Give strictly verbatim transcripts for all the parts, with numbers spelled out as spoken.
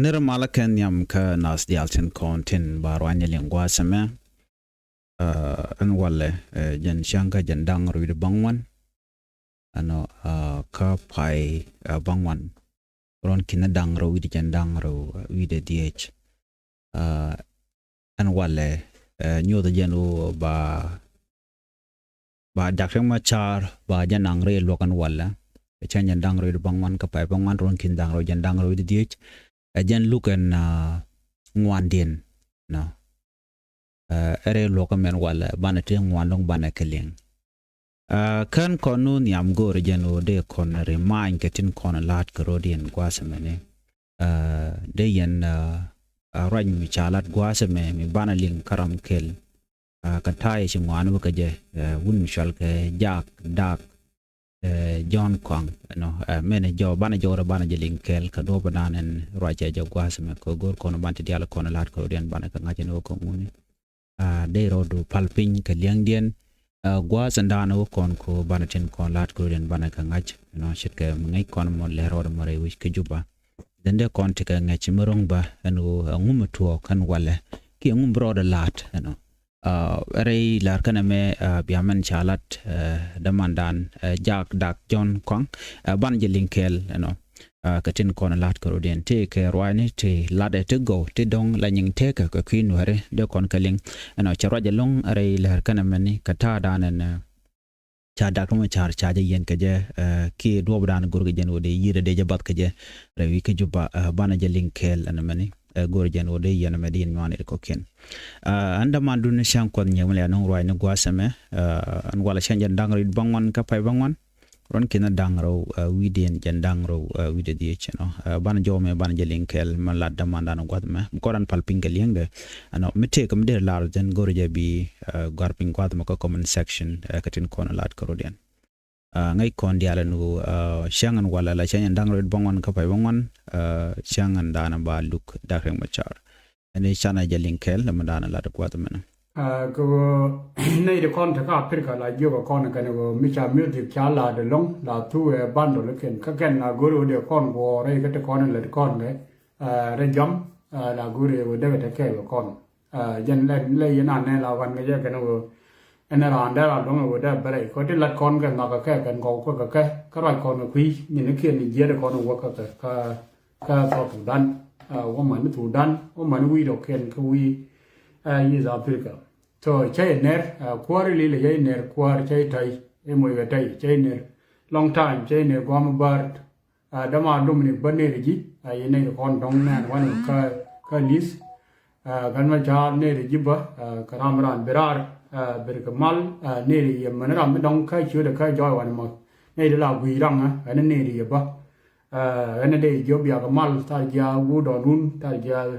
Nir malä kɛ nhiam kä nath diaal tin kɔn tin ba ruany liŋ gua̱a̱th ɛmɛ. Ɛn walɛ jɛn cäŋ kä jɛn da̱ŋ rɛw wi̱cdɛ bäŋuan. Ɛnɔ kä pay bäŋuan, ruɔ̱n ki̱n da̱ŋ rɛw wi̱cdɛ jɛn da̱ŋ rɛw wi̱cdɛ dhieec. Ɛn walɛ nyuɔth jɛn ɣöö ba ba Doctor Riek Machar ba jɛ naŋ rɛy luɔk ɛn walɛ. Cäŋ jɛn da̱ŋ rɛw wi̱cdɛ bäŋuan kä pay bäŋuan, ruɔ̱n ki̱n da̱ŋ rɛw jɛn da̱ŋ rɛw wi̱cdɛ dhieec. Ɛ jɛn luk ɛn ŋuandiɛn nɔ. Ɛ rɛy luɔk ɛmɛn walɛ banɛ ti ŋuan loŋ banɛ kɛ liŋ. Kän kɔn nu nhiam go̱o̱rɛ jɛn ɣöö dee kɔn remind kɛ tin kɔn la̱t kɛ rɔ̱diɛn gua̱a̱th ɛmɛni. Dee yɛn ruac mi ca la̱t gua̱a̱th ɛmɛ mi banɛ liŋ kä ram kɛl. Kä ta̱a̱ yɛ ci ŋuan wä kä jɛ wun mi cɔal kɛ Jaak Dak Jɔ̱ɔ̱n Kɔaŋ. Ɛnɔ mɛnɛ jɔw banɛ jɔw rɛ banɛ jɛ liŋ kɛɛl kɛ duɔ̱ɔ̱p dan ɛn ruacɛ jɛ gua̱a̱th ɛmɛ kɛ go̱r kɔn ban ti diaal kɔn la̱t kɛ rɔ̱diɛn banɛ kɛ ŋa̱c ɛn wä kɛ ŋuni. Dee rɔɔdu pal piny kɛ liɛŋdiɛn gua̱a̱th ɛn dan wä kɔn kɛ banɛ tin kɔn la̱t kɛ rɔ̱diɛn banɛ kɛ ŋa̱c. Ɛnɔ ce̱tkɛ mi ŋäc kɔn mɔ lɛ rɔɔdu mɔ rɛy wi̱c kä Juba. Dɛn dee kɔn ti kɛ ŋäc mi ro̱ŋ bä ɛn ɣöö ɛŋu mi tuɔɔk kɛn walɛ kiɛ ɛŋu mi bi rɔɔdɛ la̱t ɛnɔ. Rɛy la̱r kɛnɛ mɛ bia mɛn ca lat dämandan Jaak Dak Jɔ̱ɔ̱n Kɔaŋ. Ban jɛ liŋ kɛɛl ɛnɔ kɛ tin kɔn la̱t kɛ rɔ̱diɛn tëëkɛ ruaacni ti latdɛ ti gɔw ti dɔ̱ŋ la nyiŋ tëëkɛ kɛ kui̱ nuääri dee kɔn kɛ liŋ ɛnɔ cɛ ruac ɛlɔ̱ŋ rɛy la̱r kɛnɛ mɛni kɛ ta̱a̱dan ɛn ca Doctor Machar ca jɛ yɛn kɛ jɛ kiɛ duɔ̱ɔ̱pdan go̱rkɛ jɛn wä dee yi̱rɛ dee jɛ bath kɛ jɛ rɛy wi̱c kä Juba. Banɛ jɛ liŋ kɛɛl ɛn mɛni go̱rɛ jɛn wä dee yɛn mɛ di yɛn nyuan i̱ kɔ̱kiɛn. Ɛn däman duni cäŋ kuɔth nyiek mi lɛ nuŋ ruac ni gua̱a̱th ɛmɛ ɛn walɛ cäŋ jɛn da̱ŋ rɛw wi̱cdɛ bäŋuan kä pay bäŋuan. Ruɔ̱n ki̱n da̱ŋ rɛw wi̱cdɛ jɛn da̱ŋ rɛw wi̱cdɛ dhieec ɛnɔ. Banɛ jɔw mɛ banɛ jɛ liŋ kɛɛl mɛ lat dämandan gua̱a̱th ɛmɛ mi kɔn ran pal piny kɛ liɛŋdɛ. Ɛnɔ mi tëëk mi dee lar jɛn go̱rɛ jɛ bi gua̱r piny gua̱a̱th mɔ kä comment section kɛ tin kɔn lat kɛ rɔ̱diɛn. Ŋäc kɔn diaal ɛn ɣöö cäŋ ɛn walɛ la cäŋ ɛn da̱ŋ rɛw wi̱cdɛ bäŋuan kä pay bäŋuan. Cäŋ ɛn da̱a̱n ba luk Doctor Riek Machar. Ɛn i̱ canɛ jɛ liŋ kɛɛl lɛ mi da̱a̱n lat gua̱a̱th mɛnɛ. Kɛ ɣöö nɛy ti kɔn te kä Africa la jiök ɛ kɔn kɛn ɣöö mi ca music ca la̱t ɛlɔ̱ŋ la thuk ɛ bundle kɛn kä kɛn la go̱r ɣöö dee kɔn guɔ̱ɔ̱r rɛy kä ti kɔn lät kɔn kɛ rɛ jɔm la go̱r ɣöö dee kɛ te kɛɛl kɛ kɔn. Jɛn lɛ lɛ yɛn anɛ la wan kɛ jɛ kɛn ɣöö ɛn raan dee la luɔ̱ŋ ɣöö dee bɛ rɛy kɔ ti lat kɔn kɛ nhɔk kɛ kɛ kɛn kɔw kɛ kɛ kɛ kä ruac kɔn kɛ kui̱ nyin kiɛn jiɛt kɔn wä kɛ kɛ kä kä South Sudan. Wä mani Sudan wä mani wi̱i̱ dɔ̱kiɛn kä wi̱i̱ East Africa. So cä yɛ nɛr kuäär ililɛ cä yɛ nɛr kuäär cä yɛ tɔy i̱ moc kɛ tɔy cä yɛ nɛr long time cä yɛ nɛr guam bäär. Däma Dominic bä nɛr ji̱ yɛ nɛy ti kɔn dɔ̱ŋ nɛn wanɛ kä kä li̱th. Kɛn mɛ ca nɛr ji̱ bä kɛ ram ran bi raar ber kɛ mal nɛr yɛ mɛn ram mi dɔ̱ŋ kä ciötdɛ kä jɔɔy wanɛ mɔ nɛy ti la gui̱i̱ raŋ ɛn nɛr yɛ bä. Ɣän a dee jiök biak mal thar jiaal wut dɔɔn run thar jiaal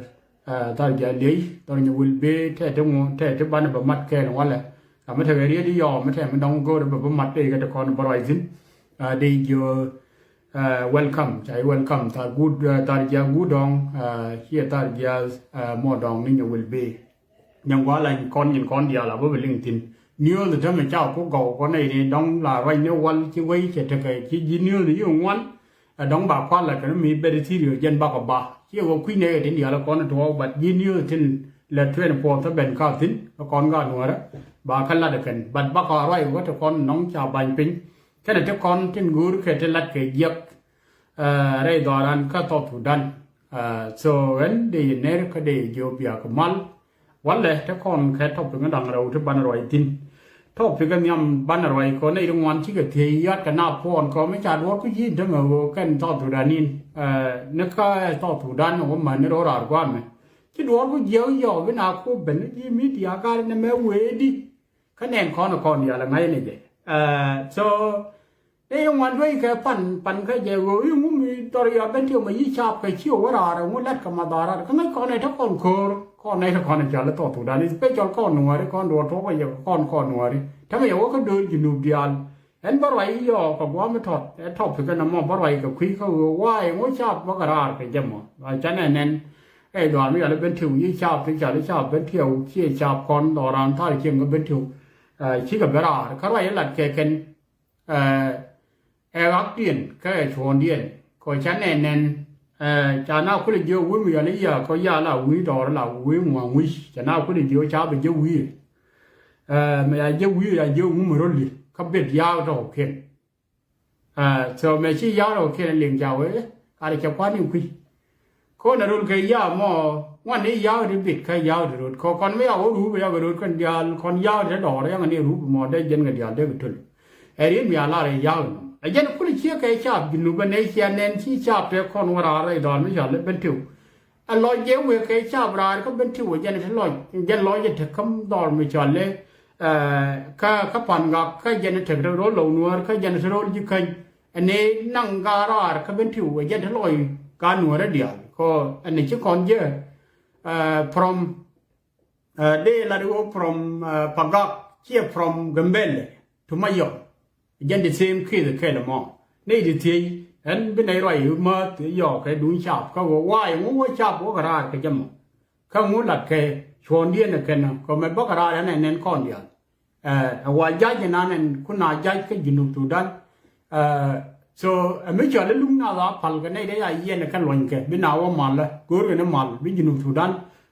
thar jiaal liey thar nyɛ wil bee tɛt ti ŋu tɛt ti banɛ bɛ mat kɛɛl walɛ. Ram mi tekɛ riet i̱ yɔɔ mi tɛm mi dɔŋ go̱o̱r bɛ bä mat dee kɛ ti kɔn bä ruac thi̱n. Dee jiök welcome ca i̱ welcome thar guut thar jiaal guut dɔɔŋ ciɛ thar jiaal mɔ dɔɔŋ ni nyɛ wil bee. Nyɛ gua̱a̱ lany kɔn nyin kɔn diaal a bä bɛ liŋ thi̱n. News tämɛ ca ku gɔw kɔn nɛy ni dɔ̱ŋ la ruac ni wal ci wei cɛ tekɛ ci ji̱ news ni yi ŋuan. Ɛ dɔ̱ŋ ba kual la kɛn mi bɛt serious jɛn bakɔ ba ci wä kui̱ nɛy tin diaal kɔn tuɔɔk but ji̱ news tin lɛ twenty four kä ben ka thi̱n kä kɔn ka nuɔrä. Ba kä lat kɛn but bakɔ ruac wä ti kɔn nɔŋ ca bany piny kɛnɛ ti kɔn tin go̱o̱r kɛ ti lat kɛ jiɛk. Rɛy dhɔran kä South Sudan. So ɣän dee yɛ ner kä dee yɛ jiök biak mal. Walɛ te kɔn kɛ topic da̱ŋ rɛw ti banɛ ruac thi̱n. Topic nhiam banɛ ruac kɔn nɛy ti ŋuan cikɛ thiec yat kɛ na puɔn kɔ mi ca duɔ̱ɔ̱r ku ji̱ dämɛ ɣöö kɛn South Sudan in ni kä South Sudan wä män ni ro̱o̱ raar guamɛ. Ci duɔ̱ɔ̱r ku jiɛk yɔɔk bi na ku ben ji̱ media gat ni mɛ wee di. Kä nɛn kɔn kɔn yal ŋa̱c ni jɛ. So Dee yɛ ŋuan duec kɛ pan pan kä jɛ ɣöö i̱ ŋum i̱ dhɔr yɔ ben tiɛw mɛ yi̱ caap kɛ ci wä raar ŋu lat kɛ ma dharar kä ŋäc kɔn ɛ te kɔn köör kɔn ɛ te kɔn ɛ cɔl i̱ South Sudan i̱ special kɔn nuɔɔri kɔn duɔɔr tuɔɔk ɛ yɛ kɔn kɔn nuɔɔri. Tämɛ yɛ wä kä döör Junub diaal ɛn bä ruac i̱ yɔɔk kɛ gua̱a̱m i̱ tɔt ɛ tɔp i̱ kɛn ɛmɔ bä ruac kɛ kui̱ kä ɣöö wa̱a̱ ɛ ŋu caap bä kɛ raar kɛ jɛ mɔ. Ca nɛ nɛn ɛ dhɔaar mi yal i̱ ben tiɛw yi̱ caap ti cɔl i̱ caap ben tiɛw ciɛ caap kɔn dhɔran thaar cieŋ kä ben tiɛw. Cikɛ ben raar kä ruac i̱ lat kɛ kɛn. Ɛ ɣakdiɛn kä ɛ cuɔ̱ɔ̱ŋdiɛn kɛ ɣöö ca nɛn nɛn Ca na kulɛ jiök wur mi yɔl i̱ ya kɔ ya la wi̱i̱ dɔɔr la wi̱i̱ ŋuaŋ wi̱c ca na kulɛ jiök ca bi jiök wi̱i̱. Mɛ ya jiök wi̱i̱ ya jiök ŋum rol li kä bet yaw tɔk kiɛn. So mɛ ci yaw tɔk kiɛn liŋ ca wee ka ri cɛ kuan in kui̱. Ko na rol kɛ yaw mɔ ŋuan i̱ yaw di bit kä yaw di rot kɔ kɔn mi ya wä ruup ya kɛ rot kɛn diaal kɔn yaw di dɔɔr ya ŋa ni ruup mɔ dee jɛn kɛ diaal dee kɛ tul. Ɛ riet mi a lar ɛ yaw nɔ ɛ jɛn kul ciek kɛ cap Junub ɛ nɛ cia nɛn ci cap tɛ kɔn wä raar rɛy dhɔr mi cɔal i̱ Bentiu. Ɛ lɔc jɛ wek kɛ cap raar kä Bentiu ɛ jɛn ti lɔc jɛn lɔc ɛ te käm dhɔr mi cɔal i̱ kä kä Pan Gak kä jɛn tek rol Lɔw Nuäär kä jɛn ti rol ji̱ käny. Ɛ ni naŋ gaa raar kä Bentiu ɛ jɛn ti lɔc gaa Nuäär ɛ diaal kɔ ɛ ni ci kɔn jɛ from dee lat i̱ wä from Pagak ciɛ from Gambɛlɛ to Mayɔm. Jɛn the same case kɛl mɔ ni ti thiec ɛn bi nɛy ruac i̱ mäth i̱ yɔɔk kɛ duny cap kä wä wa̱a̱ i̱ ŋu wä cap wä kɛ raar kɛ jɛ mɔ. Kä ŋu lat kɛ cuɔ̱ɔ̱ŋdiɛn ɛ kɛn kɔ mɛ bä kɛ raar ɛn ɛ nɛn kɔn diaal. Ɛ wa ja̱c inan ɛn kun a ja̱c kä Junub Thudan. So ɛ mi cɔl i̱ luk nath a pal kɛ nɛy dee ya yiɛn ɛ kɛ luɔ̱nykɛ bi na wä mal ɛ go̱o̱r kɛ ni mal bi Junub Thudan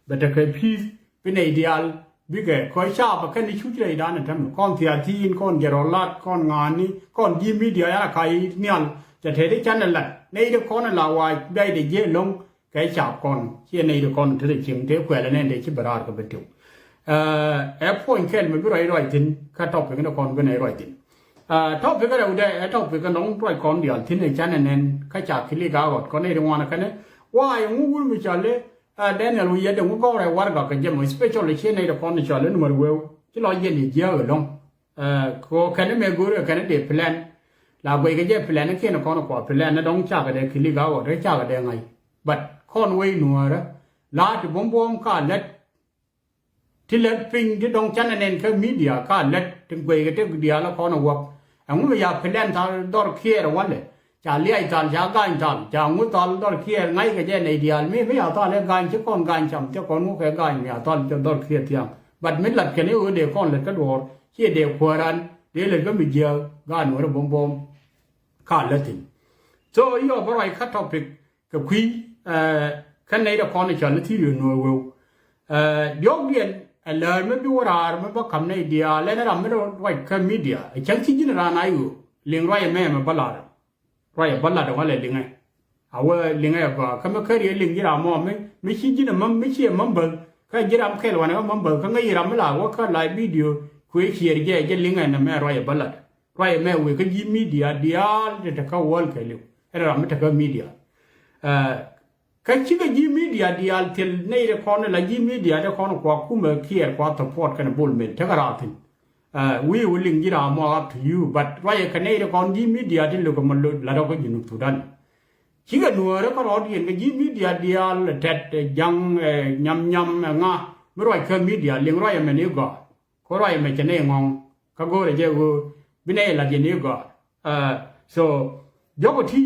bɛ tekɛ peace bi nɛy diaal bikɛ kɔ cap ɛ kɛn i̱ cuc rɛydan ɛ tämɛ kɔn thiathiin kɔn jɛ rɔ lat kɔn ŋa̱a̱ni kɔn ji̱ media yan a ka̱c nhial cɛ tɛt i̱ canɛ lat nɛy dee kɔn ɛ la wa biaydɛ jiɛ lo̱ŋ. Kɛ cap kɔn ciɛ nɛy ti kɔn te te cieŋ te kuɛlɛ nɛn te ci bɛ raar kɛ bɛ tiw. Ɛ puɔ̱ny kɛl mi bi ruac ruac thi̱n kä topic ni kɔn bi nɛy ruac thi̱n. Topic rɛwdɛ ɛ topic kɛ nɔŋ ruac kɔn diaal thi̱n ɛ canɛ nɛn kä ca kilik a ɣɔt kɔn nɛy ti ŋuan kɛnɛ. Wa yɛ ŋu wur mi cɔl i̱ Daniel wi̱i̱ yɛ de ŋu gɔrɛ warɛgak kɛ jɛ mɔ especially ciɛ nɛy ti kɔn cɔl i̱ numɛr weu ci lɔ jiɛn i̱ jiääk ɛlɔ̱ŋ. Kɛ kɛn mɛ go̱o̱r kɛ kɛn dee plan. La guɛy kɛ jɛ plan kiɛn kɔn kua plan ni dɔ̱ŋ cakɛ dee kilik a ɣɔt kɛ cakɛ dee ŋa̱c. But kɔn wec nuäärä la ti buɔ̱m buɔ̱m ka lät. Ti lät piny ti dɔ̱ŋ canɛ nɛn kä media ka lät ti guɛy kɛ tek diaal kɔn ɛ wäk. Ɛŋu mi ya plan thal dhɔr kiɛɛr walɛ. Ca liac thal ca gany thal ca ŋu thal dhɔr kiɛɛr ŋa̱ckɛ jɛ nɛy diaal mi mi ya thal ɛ gany ci kɔn gany cam cɛ kɔn ŋu kɛ gany mi ya thal cɛ dhɔr kiɛɛr thiaŋ. But mi lat kɛn i̱ ɣöö dee kɔn lät kä duɔ̱ɔ̱r ciɛ dee kuääran dee lät kä mi jiääk gaan wärä buɔ̱m buɔ̱m. Ka lät thi̱n. So i̱ yɔ bä ruac kä topic kɛ kui̱ kä nɛy dee kɔn i̱ cɔl i̱ thiriö nuɔɔr weu. Diɔ̱kdiɛn ɛ läär mi bi wä raar mi bä ka̱m nɛy diaal ɛn ram mi ruac kä media ɛ cäŋ ci ji̱n raan a i̱ ɣöö liŋ ruac ɛmɛ ɛmɛ bä lar. Ruac ɛ bä lat ɛ wä lɛ liŋɛ. A wä liŋɛ ɛ gɔaa kä mi kä riɛ liŋ ji̱ ram mɔ mi mi ci ji̱n ɛ mäm mi ci ɛ mäm bäth kä ji̱ ram kɛl wanɛ kä mäm bäth kä ŋäc ji̱ ram mi la wä kä live video kuëë ciɛɛr jɛ jɛ liŋɛ nɛ mɛ ruac ɛ bä lat. Ruac ɛ mɛ wëë kä ji̱ media diaal ti te kä wäl kɛɛliw ɛn ram mi te kä media. Kä cikɛ ji̱ media diaal thil nɛy ti kɔn la ji̱ media ti kɔn kua kumɛ kiɛɛr kua support kɛn bol mel tekɛ raar thi̱n. Wi̱i̱ wä liŋ ji̱ ram mɔ up to you but ruacɛ kɛ nɛy ti kɔn ji̱ media ti lukɛ mɔ lat ɔ kä Junub Thudan. Cikɛ nuäärä kä rɔɔdiɛn kɛ ji̱ media diaal tɛt ja̱ŋ nyam nyam ɛ ŋa mi ruac kä media liŋ ruac ɛmɛn i̱ gɔaa. Kä ruac ɛmɛ cɛ nɛy ŋɔ̱ŋ kä go̱o̱rɛ jɛ ɣöö bi nɛy lat yɛn i̱ gɔaa. So diɔ̱k ɔ ti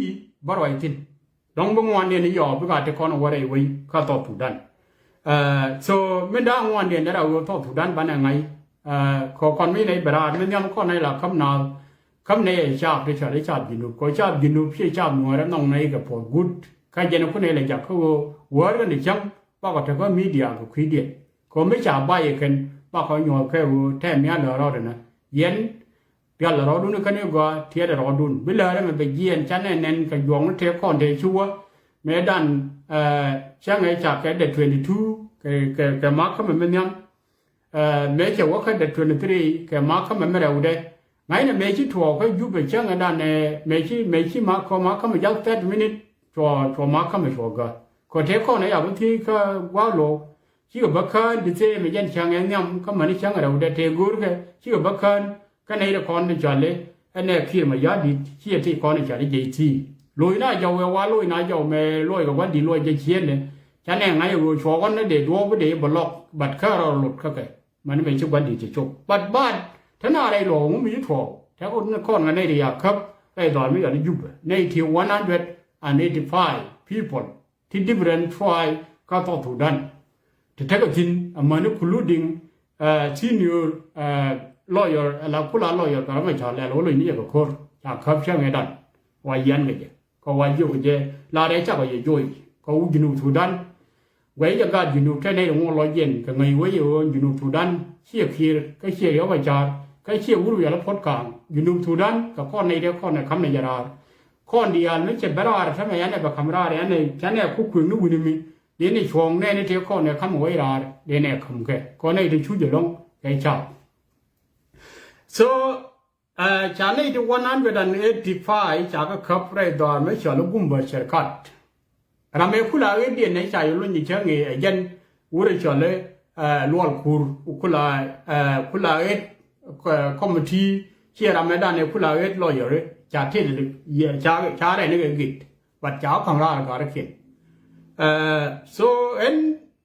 bä ruac thi̱n. Dɔ̱ŋ bi ŋuandiɛn i̱ yɔɔ bikɛ a ti kɔn ɛ wä rɛy wec kä South Sudan. So mi da̱a̱ ŋuandiɛn dee ra ɣöö South Sudan banɛ ŋa̱c. Kɛ kɔn mi nɛy bɛ raar mi nhiam kɔn nɛy la käm naath käm nɛy ɛ caap ti cɔal i̱ caap Junub kɛ caap Junub ciɛ caap nuäärä nhɔŋ nɛy kɛ puɔ̱th guut. Kä jɛn ɛ kun nɛy la jak kä ɣöö wäär kɛn i̱ cäŋ bakɔ te kä media kɛ kui̱diɛn. Kɛ mi ca bay ɛ kɛn bakɔ nyuɔ̱th kɛ ɣöö tɛm mi a lä rɔɔdɛ nä yɛn. Pial rɔɔdun kä ni gɔaa tiɛɛt rɔɔdun bi läärä mɛ bɛ jiɛɛn canɛ nɛn kɛ juɔŋni tëë kɔn tëë ci wä. Mëë dan cäŋɛ ca kɛ dɛ twenty two kɛ kɛ kɛ makä mɛ mi nhiam. Mëë cɛ wä kä dɛ twenty three kɛ makä mɛ mi rɛwdɛ. Ŋa̱cnɛ mëë ci tuɔɔk kä Jubɛ cäŋɛ dan ɛ mëë ci mëë ci makä makä mɛ ja̱l thirty minute cuɔ cuɔ makä mɛ cuɔ gä. Kɔ tëë kɔn ɛ ya bi thiec kä gua̱a̱k lo̱o̱k. Cikɛ bä kään di thee mi jɛn cäŋ ɛ nhiam kä mäni cäŋ rɛwdɛ tëë go̱o̱rkɛ cikɛ bä kään. Kä nɛy ti kɔn ti cɔal i̱ ɛn ɛ Kiir Mayardit ciɛ ti kɔn ti cɔal i̱ J C. Loc na jɔw ɛ wa loc na jɔw mɛ loc kɛ gua̱n di̱t loc jɛ ciëëndɛ. Canɛ ŋa̱c ɛ ɣöö cuɔɔk ɣɔn ni dee duɔ̱ɔ̱p bi dee i̱ bɛ lɔk bat kä rɔ lot kä kɛ mäni mɛ ci gua̱n di̱t cɛ cop bat bat te na rɛy luɔk ŋu mi ci tuɔɔk tɛk ɣöö ni kɔn ŋa nɛy ti ya käp rɛy dhɔl mi yɔt i̱ Jubɛ nɛy ti one hundred and eighty five people. Ti different tribe kä South Sudan. Ti tekɛ thi̱n amäni including senior lawyer ala kula lawyer kɛ ram ɛ ca lɛl wä lony ni yɛ kɛ ko̱r ca käp cäŋ ɛ dan wa yian kɛ jɛ. Kɛ wa jiök jɛ la rɛy cakɔ yɛ joc kɛ wu Junub Thudan. Guɛy jɛ gaat Junub te nɛy ri ŋuɔ̱t lɔ jiɛn kɛ ŋäc wec i̱ ɣöö Junub Thudan ciɛ Kiir kä ciɛ Riɛk Macar kä ciɛ wur wiɛl i̱ puɔ̱t ka̱a̱ŋ. Junub Thudan kɛ kɔn nɛy tëë kɔn ɛ ka̱m nɛ jɛ raar. Kɔn diaal mi cɛ ben raar tämɛ yanɛ bɛ ka̱m raar yanɛ canɛ ku kuëŋni wi̱ni mi. Di̱t ni cuɔ̱ɔ̱ŋ nɛɛni tëë kɔn ɛ ka̱m wec raar di̱t nɛ ka̱m kɛ kɔn nɛy ti cuc ɛlɔ̱ŋ kɛ ca̱p. So ca nɛy ti one hundred and eighty five ca kɛ käp rɛy dhɔaar mi cɔl i̱ Gumba Cɛrkat. Ram ëë kula ɣet diɛn ɛ ca yɛ luny cäŋ ɛ jɛn wurɛ cɔl i̱ Luɔl Kur kula ɣet kɔmiti ciɛ ram ɛ dan ɛ kula ɣet lɔyɔri ca tet ca rɛn ikɛ git. But ca ka̱m raar gɔ̱rikiɛn. So ɛn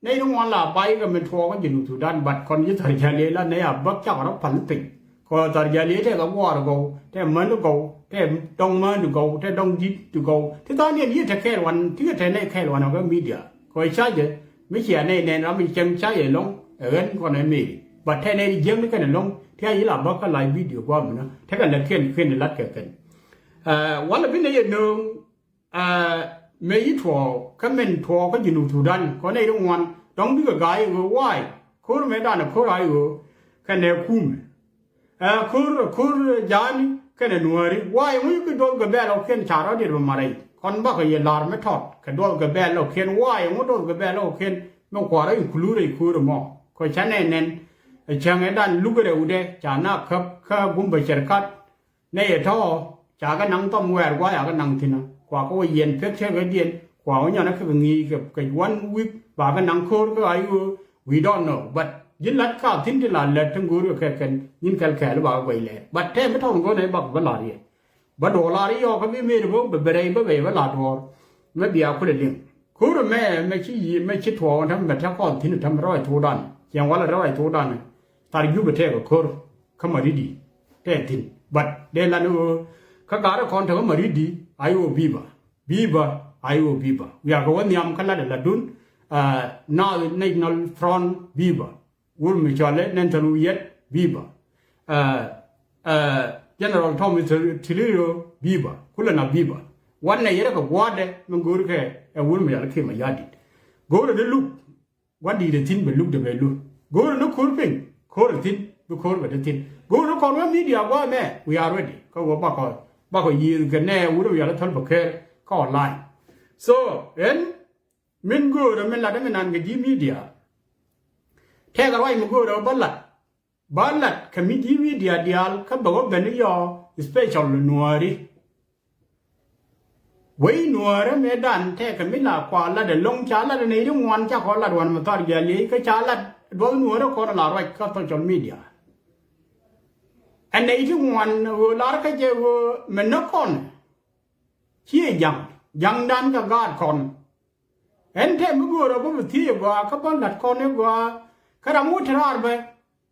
nɛy ni ŋuan la bay kɛ min tuɔɔk kä Junub Thudan, but kɔn ji̱ thar jali la nɛy a bäk cakɔ rɔ pal piny. Kɔ thar jali tɛ kɛ guɔɔr gɔw, tɛ män gɔw, tɛ dɔŋ män gɔw, tɛ dɔŋ ji̱t gɔw. Ti than yɛn yiëë te kɛɛl wan ti kɛ te nɛy kɛɛl wan ɔ kɛ media. Kɔ ca jɛ mi cia nɛy nɛn ram mi cɛŋ ca yɛ lɔŋ ɛ ɣän kɔn ɛ meri. But tɛ nɛy jiäkni kɛn ɛ lɔŋ ti a yi la bäk kä live video guam mi nä te kɛ lɛ kiɛn kiɛn lat kɛ kɛn. Walɛ bi nɛy ɛ nööŋ mëë yi tuɔɔk kä min tuɔɔk kä Junub Thudan kɔn nɛy ri ŋuan dɔ̱ŋ bikɛ ga̱a̱c i̱ ɣöö wa̱a̱y ko̱r mëë danɛ ko̱r a i̱ ɣöö kɛnɛ kumɛ. Ɛ ko̱r ko̱r ja̱a̱ni kɛnɛ nuääri wa̱a̱y ŋuc ki duɔth gɛ bɛɛl ɔ kiɛn ca rɔ̱diɛt bɛ marɛy kɔn bakɔ yɛ la̱r mi tɔt kɛ duɔth gɛ bɛɛl ɔ kiɛn wa̱a̱y ŋuc duɔth gɛ bɛɛl ɔ kiɛn mi kua̱r rɔ i̱ kuluur rɛy ko̱r ɛmɔ. Kɔ ca nɛn nɛn ɛ cäŋ ɛ dan luk rɛwdɛ ca na käp kä Gumba Cɛrkat. Nɛy ɛ tɔ̱ ca kɛ naŋ thɔm wɛɛr gua̱a̱ ca kɛ naŋ thi̱n kua kɛ wä yɛn pek cä kɛ diɛn kua wä nyɔn ɛ kɛ kɛ ŋi̱i̱c kɛ kɛ one week ba kɛ naŋ ko̱r kä a i̱ ɣöö we don't know but ji̱ la̱t ka thi̱n ti la lät ti ŋo̱o̱r kɛ kɛ kɛn nyin kɛl kɛɛl ba kɛ guɛc lɛɛr but tɛm bi tɔ̱ ŋo̱o̱r nɛ ba kɛ bä la̱r yɛ. Bä duɔɔk la̱r i̱ yɔɔk kä bi mëë ti bä bɛ bɛ rɛy bä bɛ bä la̱r duɔɔr. Mɛ bia kulɛ liŋ ko̱r mɛ mɛ ci yi̱ mɛ ci tuɔɔk täm mɛ tɛ kɔn thi̱n täm rɔɔc thokdan ciɛŋ walɛ rɔɔc thokdan. Thar Jubɛ tɛɛk ɛ ko̱r kä Maridi tɛɛk thi̱n but dee lan ɣöö kä ga̱rä kɔn tekä Maridi a i̱ ɣöö biba biba a i̱ ɣöö biba wiakɛ wä nhiam kä lat ɛ latdun. Naath National Front biba. Wur mi cɔalɛ Nathan Wiyɛt biba. General Tommy Tilio biba kulɛ na biba. Wanɛ yɛrɛ kɛ gua̱a̱dɛ mi go̱o̱rkɛ ɛ wur mi cɔalɛ Kiir Mayardit. Go̱o̱rɛ ni luk. Gua̱n di̱i̱t ɛ thi̱n bɛ luk dee bɛ luk go̱o̱r ni ko̱r piny ko̱r ɛ thi̱n bi ko̱r bɛ te thi̱n. Go̱o̱r ni kɔn wä media gua̱a̱mɛ we are ready kä wä bakɔ bakɔ yiëëth kɛ nɛ wut ɛ wial ɛ thäl bɛ kɛɛr kä online. So ɛn min go̱o̱r ɛ min lat ɛ min nan kɛ ji̱ media. Tɛkɛ ruac mi go̱o̱r ɛ bä lat bä lat kɛ mi ji̱ media diaal kä bɛ wä ben i̱ yɔ special nuääri. Wec nuäärä mëëdan tɛkɛ mi la kua lat ɛlɔ̱ŋ ca lat ɛ nɛy ti ŋuan ca kɔ lat wan mi thar ji̱ a liec kä ca lat duɔth nuäärä kɔn la ruac kä social media. Ɛ nɛy ti ŋuan ɣöö lar kä jɛ ɣöö mi näk kɔn. Ciɛ ja̱ŋ ja̱ŋdan kɛ gaat kɔn. Ɛn tɛm mi göörä bä bi thiec ɛ gɔaa kä bä la̱t kɔn ɛ gɔaa. Kä ram wä te raar bä.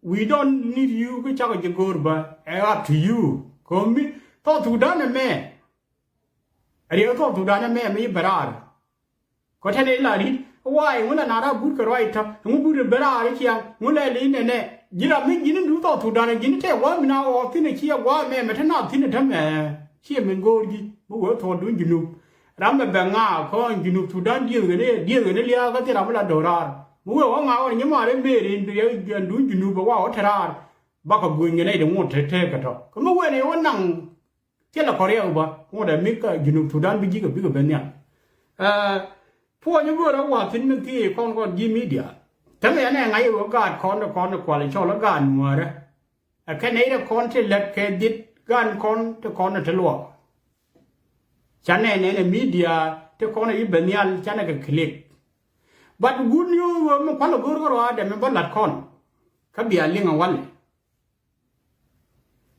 We don't need you kä cakɔ ji̱ göör bä ɛ up to you. Kä mi thɔɔk thukdan ɛmɛ. Ɛ riɛk thɔɔk thukdan ɛmɛ mi bä raar. Kä tɛn ila ri̱t waay ŋu la na ra but kɛ ruac tɔ ŋu but bä raar ciaŋ ŋu la li nɛnɛ. Ji̱ ram mi ji̱n du thɔɔk thukdan ji̱n tɛ wä mi na ɣɔɔk thi̱n ɛ ciɛ gua̱a̱ mɛ mɛ te na thi̱n ɛ tämɛ. Ciɛ min göör ji̱ mi wee thɔɔk dun Junub. Ram bɛ bɛ ŋaak kɔn Junub Thudan dieth ɣän dieth ɣän liaak kä thil ram mi la do̱raar. Mi wee wä ŋaak ɣän nyimaar in bëë rin duun Junub bɛ wa wä te raar. Bakɔ guny ɣän nɛy di ŋot te teek kɛ tɔ kä mi wee ni wä naŋ. Thilɛ kɔriɛk bä ŋot ɛ mi kä Junub Thudan bi ji̱ kɛ bikɛ ben nhial. Puɔ̱ny mi go̱o̱rä wa̱a̱ thi̱n min thiee kɔn kɔn ji̱ media. Te mi ɛn ɛ ŋa̱c ɛ ɣöö gaat kɔn ɛ kɔn ɛ kual ɛ cɔl ɛ gaat nuäärä. Ɛ kɛn nɛy ti kɔn ti lät kɛ dhiet gan kɔn ti kɔn ti luɔk. Canɛ nɛn ɛ media ti kɔn ɛ i̱ ben nhial canɛ kɛ click. But good news ɣöö mi kual ɛ go̱o̱r kä ruaadɛ mi bä la̱t kɔn. Kä bia liŋ ɛ walɛ.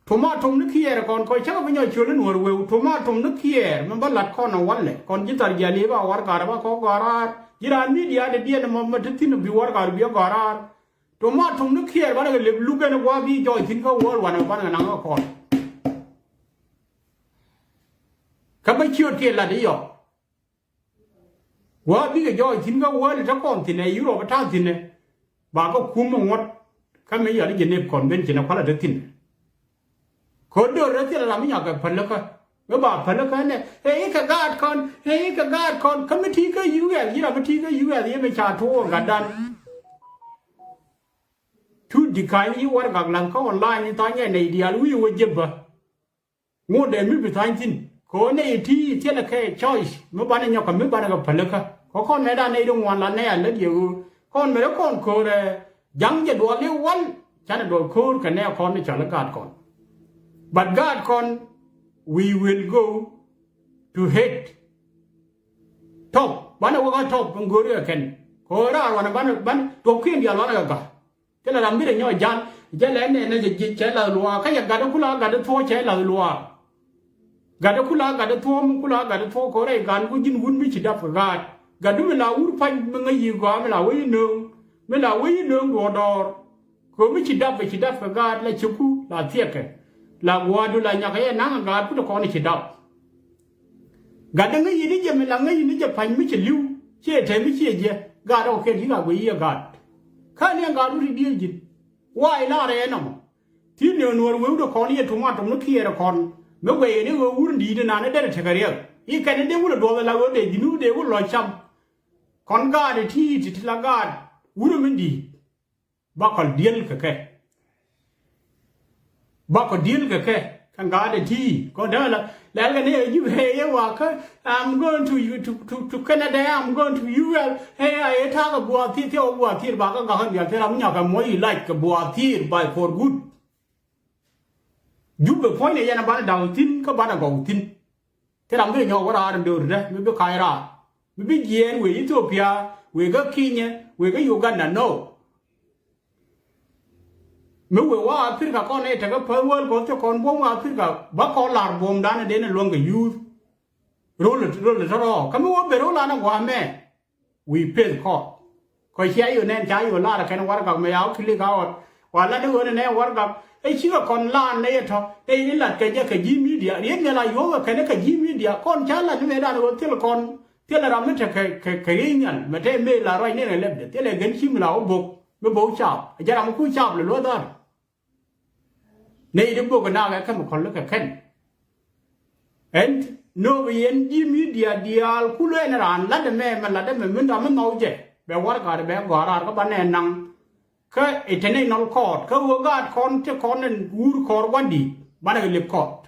Tumatum ni kiɛɛr kɔn kɔc cä kɛ bi nyɔk ciöl in wär weu tumatum ni kiɛɛr mi bä la̱t kɔn ɛ walɛ kɔn ji̱ thar ji̱ a liep a warɛgak ba kɔk gɔ̱raar ji̱ raan media dee diɛn ɛmɔ mi te thi̱n bi warɛgak bi ɛ gɔ̱raar. Tɔ ma tum ni kiɛɛr banɛ kɛ lep luk ɛn gua̱a̱ bi jɔɔc thi̱n kä wäär wanɛ banɛ kɛ naŋ kä kɔn. Kä bä ciöt kiɛ lat i̱ yɔk. Gua̱a̱ bikɛ jɔɔc thi̱n kä wäär li te kɔn thi̱n ɛ Europe ɛ ta̱a̱ thi̱n ɛ. Ba kä kum ɛ ŋuɔ̱t kä mi yɔl i̱ Geneva Convention ɛ kualɛ te thi̱n ɛ. Kä döör rɛ thil ram mi nyakɛ päl kä. Mi ba päl kä nɛ ɛ i̱ kɛ gaat kɔn, ɛ i̱ kɛ gaat kɔn. Kä mi ti kä U S, ji̱ ram mi ti kä U S, yɛ mi ca tuɔɔr gatdan. Tu di ka̱ny i̱ warɛgak la̱th kä online i̱ tha̱a̱ny ɛ nɛy diaal wi̱i̱ wä jep bä. Ŋot dee mi bi tha̱a̱ny thi̱n kɛ ɣöö nɛy ti thilɛ kɛ choice mi banɛ nyɔk kɛ mi banɛ kɛ päl kä. Kɛ kɔn mɛ dan nɛy di ŋuan la nɛy a lät yɛ ɣöö kɔn mɛ ri kɔn köör ɛ ja̱ŋ jɛ duɔl i̱ wal. Canɛ duɔl köör kɛ nɛy kɔn ni cɔl i̱ gaat kɔn. But gaat kɔn, we will go to hate. Tɔp banɛ wä kä tɔp in go̱o̱ri kɛ kɛn kɛ ɣöö raar wanɛ banɛ banɛ tuɔpkiɛn diaal wanɛ kɛ ga̱. Thilɛ ram bi rɛ nyɔk jal jɛ lɛ nɛnɛ jɛ ji̱ cɛ lath luaak kä yɛ gatdä kula gatdä thuɔ̱k cɛ lath luaak. Gatdä kula gatdä thuɔ̱k mi kula gatdä thuɔ̱k kɛ rɛy gan ku ji̱n wut mi ci dap kɛ gaat. Gatdu mi la wur pa̱ny mi ŋäc yi̱ gɔaa mi la wec i̱ nööŋ mi la wec i̱ nööŋ duɔ̱ɔ̱r dɔɔr. Kɛ mi ci dap kɛ ci dap kɛ gaat la cieku la thiɛkɛ la gua̱a̱du la nyakɛ yɛ naŋ kɛ gaat ku te kɔn ci dap. Gat dee ŋäc yini jɛ mi la ŋäc yini jɛ pa̱ny mi cɛ li̱w ciɛ tɛm mi ciɛ jiɛ. Gat ɔ kɛn yik a guiy yiëë gat. Kä ni ɛn gat wut i̱ diee ji̱n. Wa i̱ laarɛ ɛn ɔmɔ. Thi̱n ni ɣän wär wewdɛ kɔn yɛ tumatom ni kiɛɛrɛ kɔn mi guɛy yɛn i̱ ɣöö wur in di̱i̱t inan i̱ derɛ tekɛ riɛk i̱ kɛn i̱ dee wul ɛ duɔth ɛ la ɣöö dee ji̱n wut dee wul lɔc cam. Kɔn gaat ɛ ti̱i̱t ti ti la gaat wur in di̱i̱t. Bakɔ diel kɛ kɛ. Bakɔ diel kɛ kɛ kɛ ŋa̱a̱dɛ ti kɔn dee la lɛl kɛ ni ɛ ji̱ bee yɛ wakä. I'm going to you to to to Canada, I'm going to U S. Hey, I talk about it, your about it, bakɔ gakɔ dial ti ram nyakɛ mɔ yi like about it by for good. Jubɛ puɔ̱ny ni yɛn a banɛ daw thin kä banɛ gɔw thin. Thil ram bi nyɔk wä raar in döördä mi bi kac raar mi bi jiɛɛn wëë Ethiopia, wëë kä Kenya, wëë kä Uganda, no. Mi wëë wa Africa kɔn ɛ tekɛ päth wäl kɔn thiɛ kɔn buɔ̱m wa Africa bä kɔn lar buɔ̱mdan in den in luäŋ kɛ youth. Rol rol tɔrɔ kä mi wä ben rol an in gua̱a̱mɛ. Wi̱i̱ peth kɔɔk kɔ cia yio̱ nɛn ca yio̱ lar kɛn warɛgak mɛ ya wä kilik a ɣɔt. Wa lat ni ɣöö nɛ nɛ warɛgak ɛ cikɛ kɔn lar nɛ yɛ tɔ̱ ɛ i̱ lat kɛ jɛ kɛ ji̱ midia riet nhial a yuɔ̱k kɛ kɛn kɛ ji̱ midia kɔn ca lat ni mɛ dan ɣöö thil kɔn thil ram mi te kɛ kɛ kɛ riet nhial mɛ te mëë la ruac ni rɛ lɛpdɛ thil ɛ gen ci mi la wä bok mi bok cap ɛ jɛ ram mi kuc cap lɛ luɔ̱th dhar. Nɛy ti bok nak ɛ chemical kɛ kɛn. Ɛn nöökɛ yɛn ji̱ midia diaal kul ɛn raan lat ɛmɛ mɛ lat ɛmɛ min ram mi nhɔw jɛ bɛ warɛgak bɛ gɔ̱a̱r raar kä banɛ naŋ. Kä international court kä ɣöö gaat kɔn ti kɔn ɛn wur kɔɔr gua̱ndi̱i̱t banɛ kɛ lip court.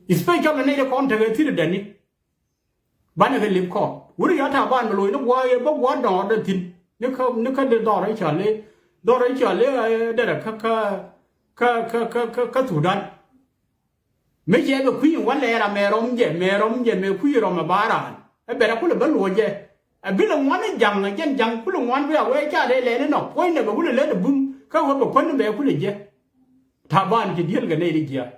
Especially nɛy ti kɔn tekɛ thi̱r däni. Banɛ kɛ lip kɔɔk wuri ya Taban mi lo̱c ni gua̱a̱k yɛ bä gua̱a̱k dɔ̱ɔ̱r dee thi̱n ni kä ni kä dee dhɔr i̱ cɔal i̱ dhɔr i̱ cɔal i̱ derɛ kä kä kä kä kä kä Thudan. Mi cɛ bɛ kui̱ in wä lɛɛr amɛ rɔm jɛ mɛ rɔm jɛ mɛ kui̱ rɔm ɛ ba raan ɛ bɛrɛ kulɛ bä luɔc jɛ. Ɛ bi lɛ ŋuan i̱ ja̱ŋ ɛ jɛn ja̱ŋ kulɛ ŋuan bi a wee ca dee lɛɛl inɔ puɔ̱nydɛ bɛ kulɛ lät ɛ bum kä wee bɛ kuäär ni bɛ kulɛ jɛ. Taban ci diël kɛ nɛy ti jiaak.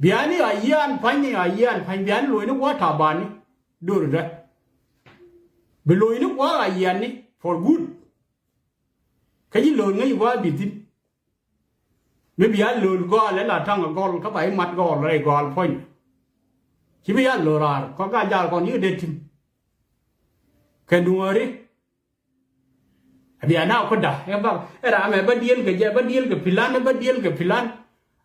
Biani a yian pa̱ny ni a yian pa̱ny biani lo̱cni gua̱a̱k Tabani. Dor dä bi lo̱cni gua̱a̱k a yian ni for good. Kä ji̱ lo̱l ŋäc gua̱a̱k bi thi̱n. Mi bia lo̱l gɔaal ɛ la ta̱ŋ ɛ gɔl kä ba i̱ mat gɔl rɛy gɔaal puɔ̱ny. Ci bi ya lo̱l raar kɔn ka jal kɔn yik dee ti̱m. Kɛ nuɔ̱ɔ̱ri. Abia na kuda ɛ bak ɛ ram ɛ bä diel kɛ jɛ bä diel kɛ pilan ɛ bä diel kɛ pilan.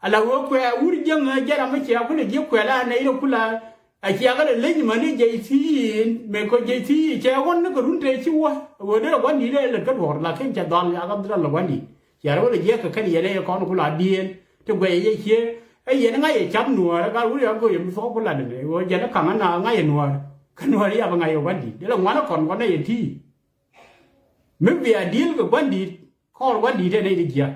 Ala wee kuɛ wur jiäŋ ɛ jɛ ram ɛ cia kulɛ jiɛ kuɛ la nɛ irɛ kula. A cia kɛ lɛ leny mani jɛ ithi in mɛ kɔ jɛ ithi in cɛ wän ni kɛ run te ci wä. Wee derɛ wän ni dee lɛ kä duɔr lakin cɛ dhal ya kɛ dhal lɛ wän ni. Cia rɛ wä lɛ jiɛ kɛ kɛn yɛn ɛ kɔn kula diel ti guɛ yɛ cie. Ɛ yɛn ŋa̱c yɛ cap nuɔɔr ɛ gal wur ya go̱o̱r yɛ mi thuɔk kula ni mɛ wee jɛ ni kaŋä na ŋa̱c yɛ nuɔɔr. Kä nuɔɔr ya bɛ ŋa̱c yɛ wän ni dee lɛ ŋuan ɛ kɔn kɔn ɛ yɛ ti. Mi bia di̱i̱l kɛ gua̱ndi̱i̱t kɔɔr gua̱ndi̱i̱t ɛn ɛ ji̱ jia̱.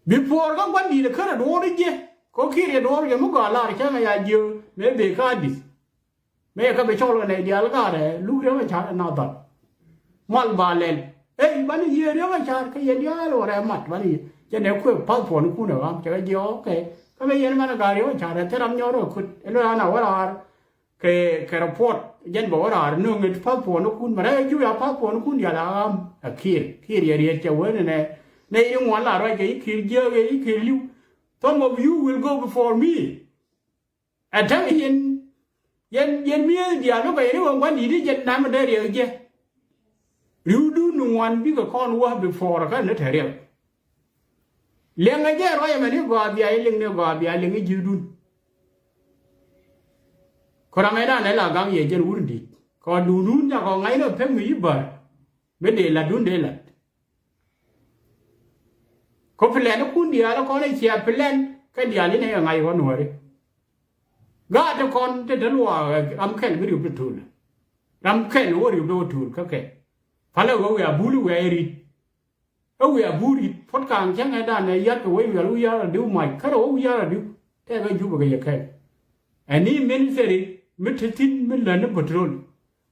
Bi puɔɔr kä gua̱ndi̱i̱t ɛ kärɛ duɔɔr i̱ jiɛ kɛ ɣöö kiɛ riɛ duɔɔr jɛ mi gɔaa laar cäŋ ɛ ya jiö mëë bëë kä Adith. Mëë yɛ kä bi cɔl kɛ nɛy diaal kaarɛ luk riäŋ ɛ ca̱r ɛ na dhɔl. Mal ba lɛl ëë banɛ yiëë riäŋ ɛ ca̱r kä yɛn diaal ɣɔrɛ mat banɛ yiëë cɛ nɛ kuëë path puɔ̱nikun ɛ ɣam cɛ kɛ jiɛ ɣɔk kɛ kä mëë yɛn banɛ ga̱a̱r riäŋ ɛ ca̱r ɛ thil ram nyɔr ɛ kut ɛ lo̱c an a wä raar. Kɛ kɛ report jɛn bɛ wä raar nöŋ it passport ni kun mɛ rɛy juya passport ni kun dial a ɣam a kiir kiir yɛ riet cɛ wen nɛ nɛ yi ŋuan la ruac kɛ yi kiir jiäk yɛ yi kiir liw. Some of you will go before me. Ɛ täk yɛn yɛn yɛn mi̱eth diaal mi kɔ yɛn i̱ wä ŋuan di̱t i̱ jɛn nam dee riɛk jɛ. Ri̱wdun ni ŋuan bikɛ kɔn wä before kä ni te riɛk. Liɛŋɛ jɛ ruac ɛmɛ ni gɔaa bia i̱ liŋ ni gɔaa bia liŋ i̱ ji̱dun. Kɔ ram ɛ dan ɛ la gaŋ yɛ jɛn wur in di̱i̱t kɔ duundun ca kɔ ŋa̱c ni pek mi i̱ bär. Mi dee latdun dee lat. Kɔ plan ikun diaal ikɔn i̱ cia plan kɛ diaal inɛ kɛ ŋa̱c kɔ nuɔ̱ɔ̱ri. Gaat ti kɔn ti te luaak ram kɛl bi riop ti tuul. Ram kɛl wä riop ti wä tuul kä kɛl. Palɛ wä wiaa bul wiaa irit. Ɛ wiaa bul rit puɔt kaŋ cäŋ ɛ dan ɛ yat kɛ wä wiaa wiaa rɔ diw mac kärɛ wä wiaa rɔ diw. Tɛk ɛ jup kɛ yɛ kɛl. Ɛ ni ministry mi te thin mi län ni petrol.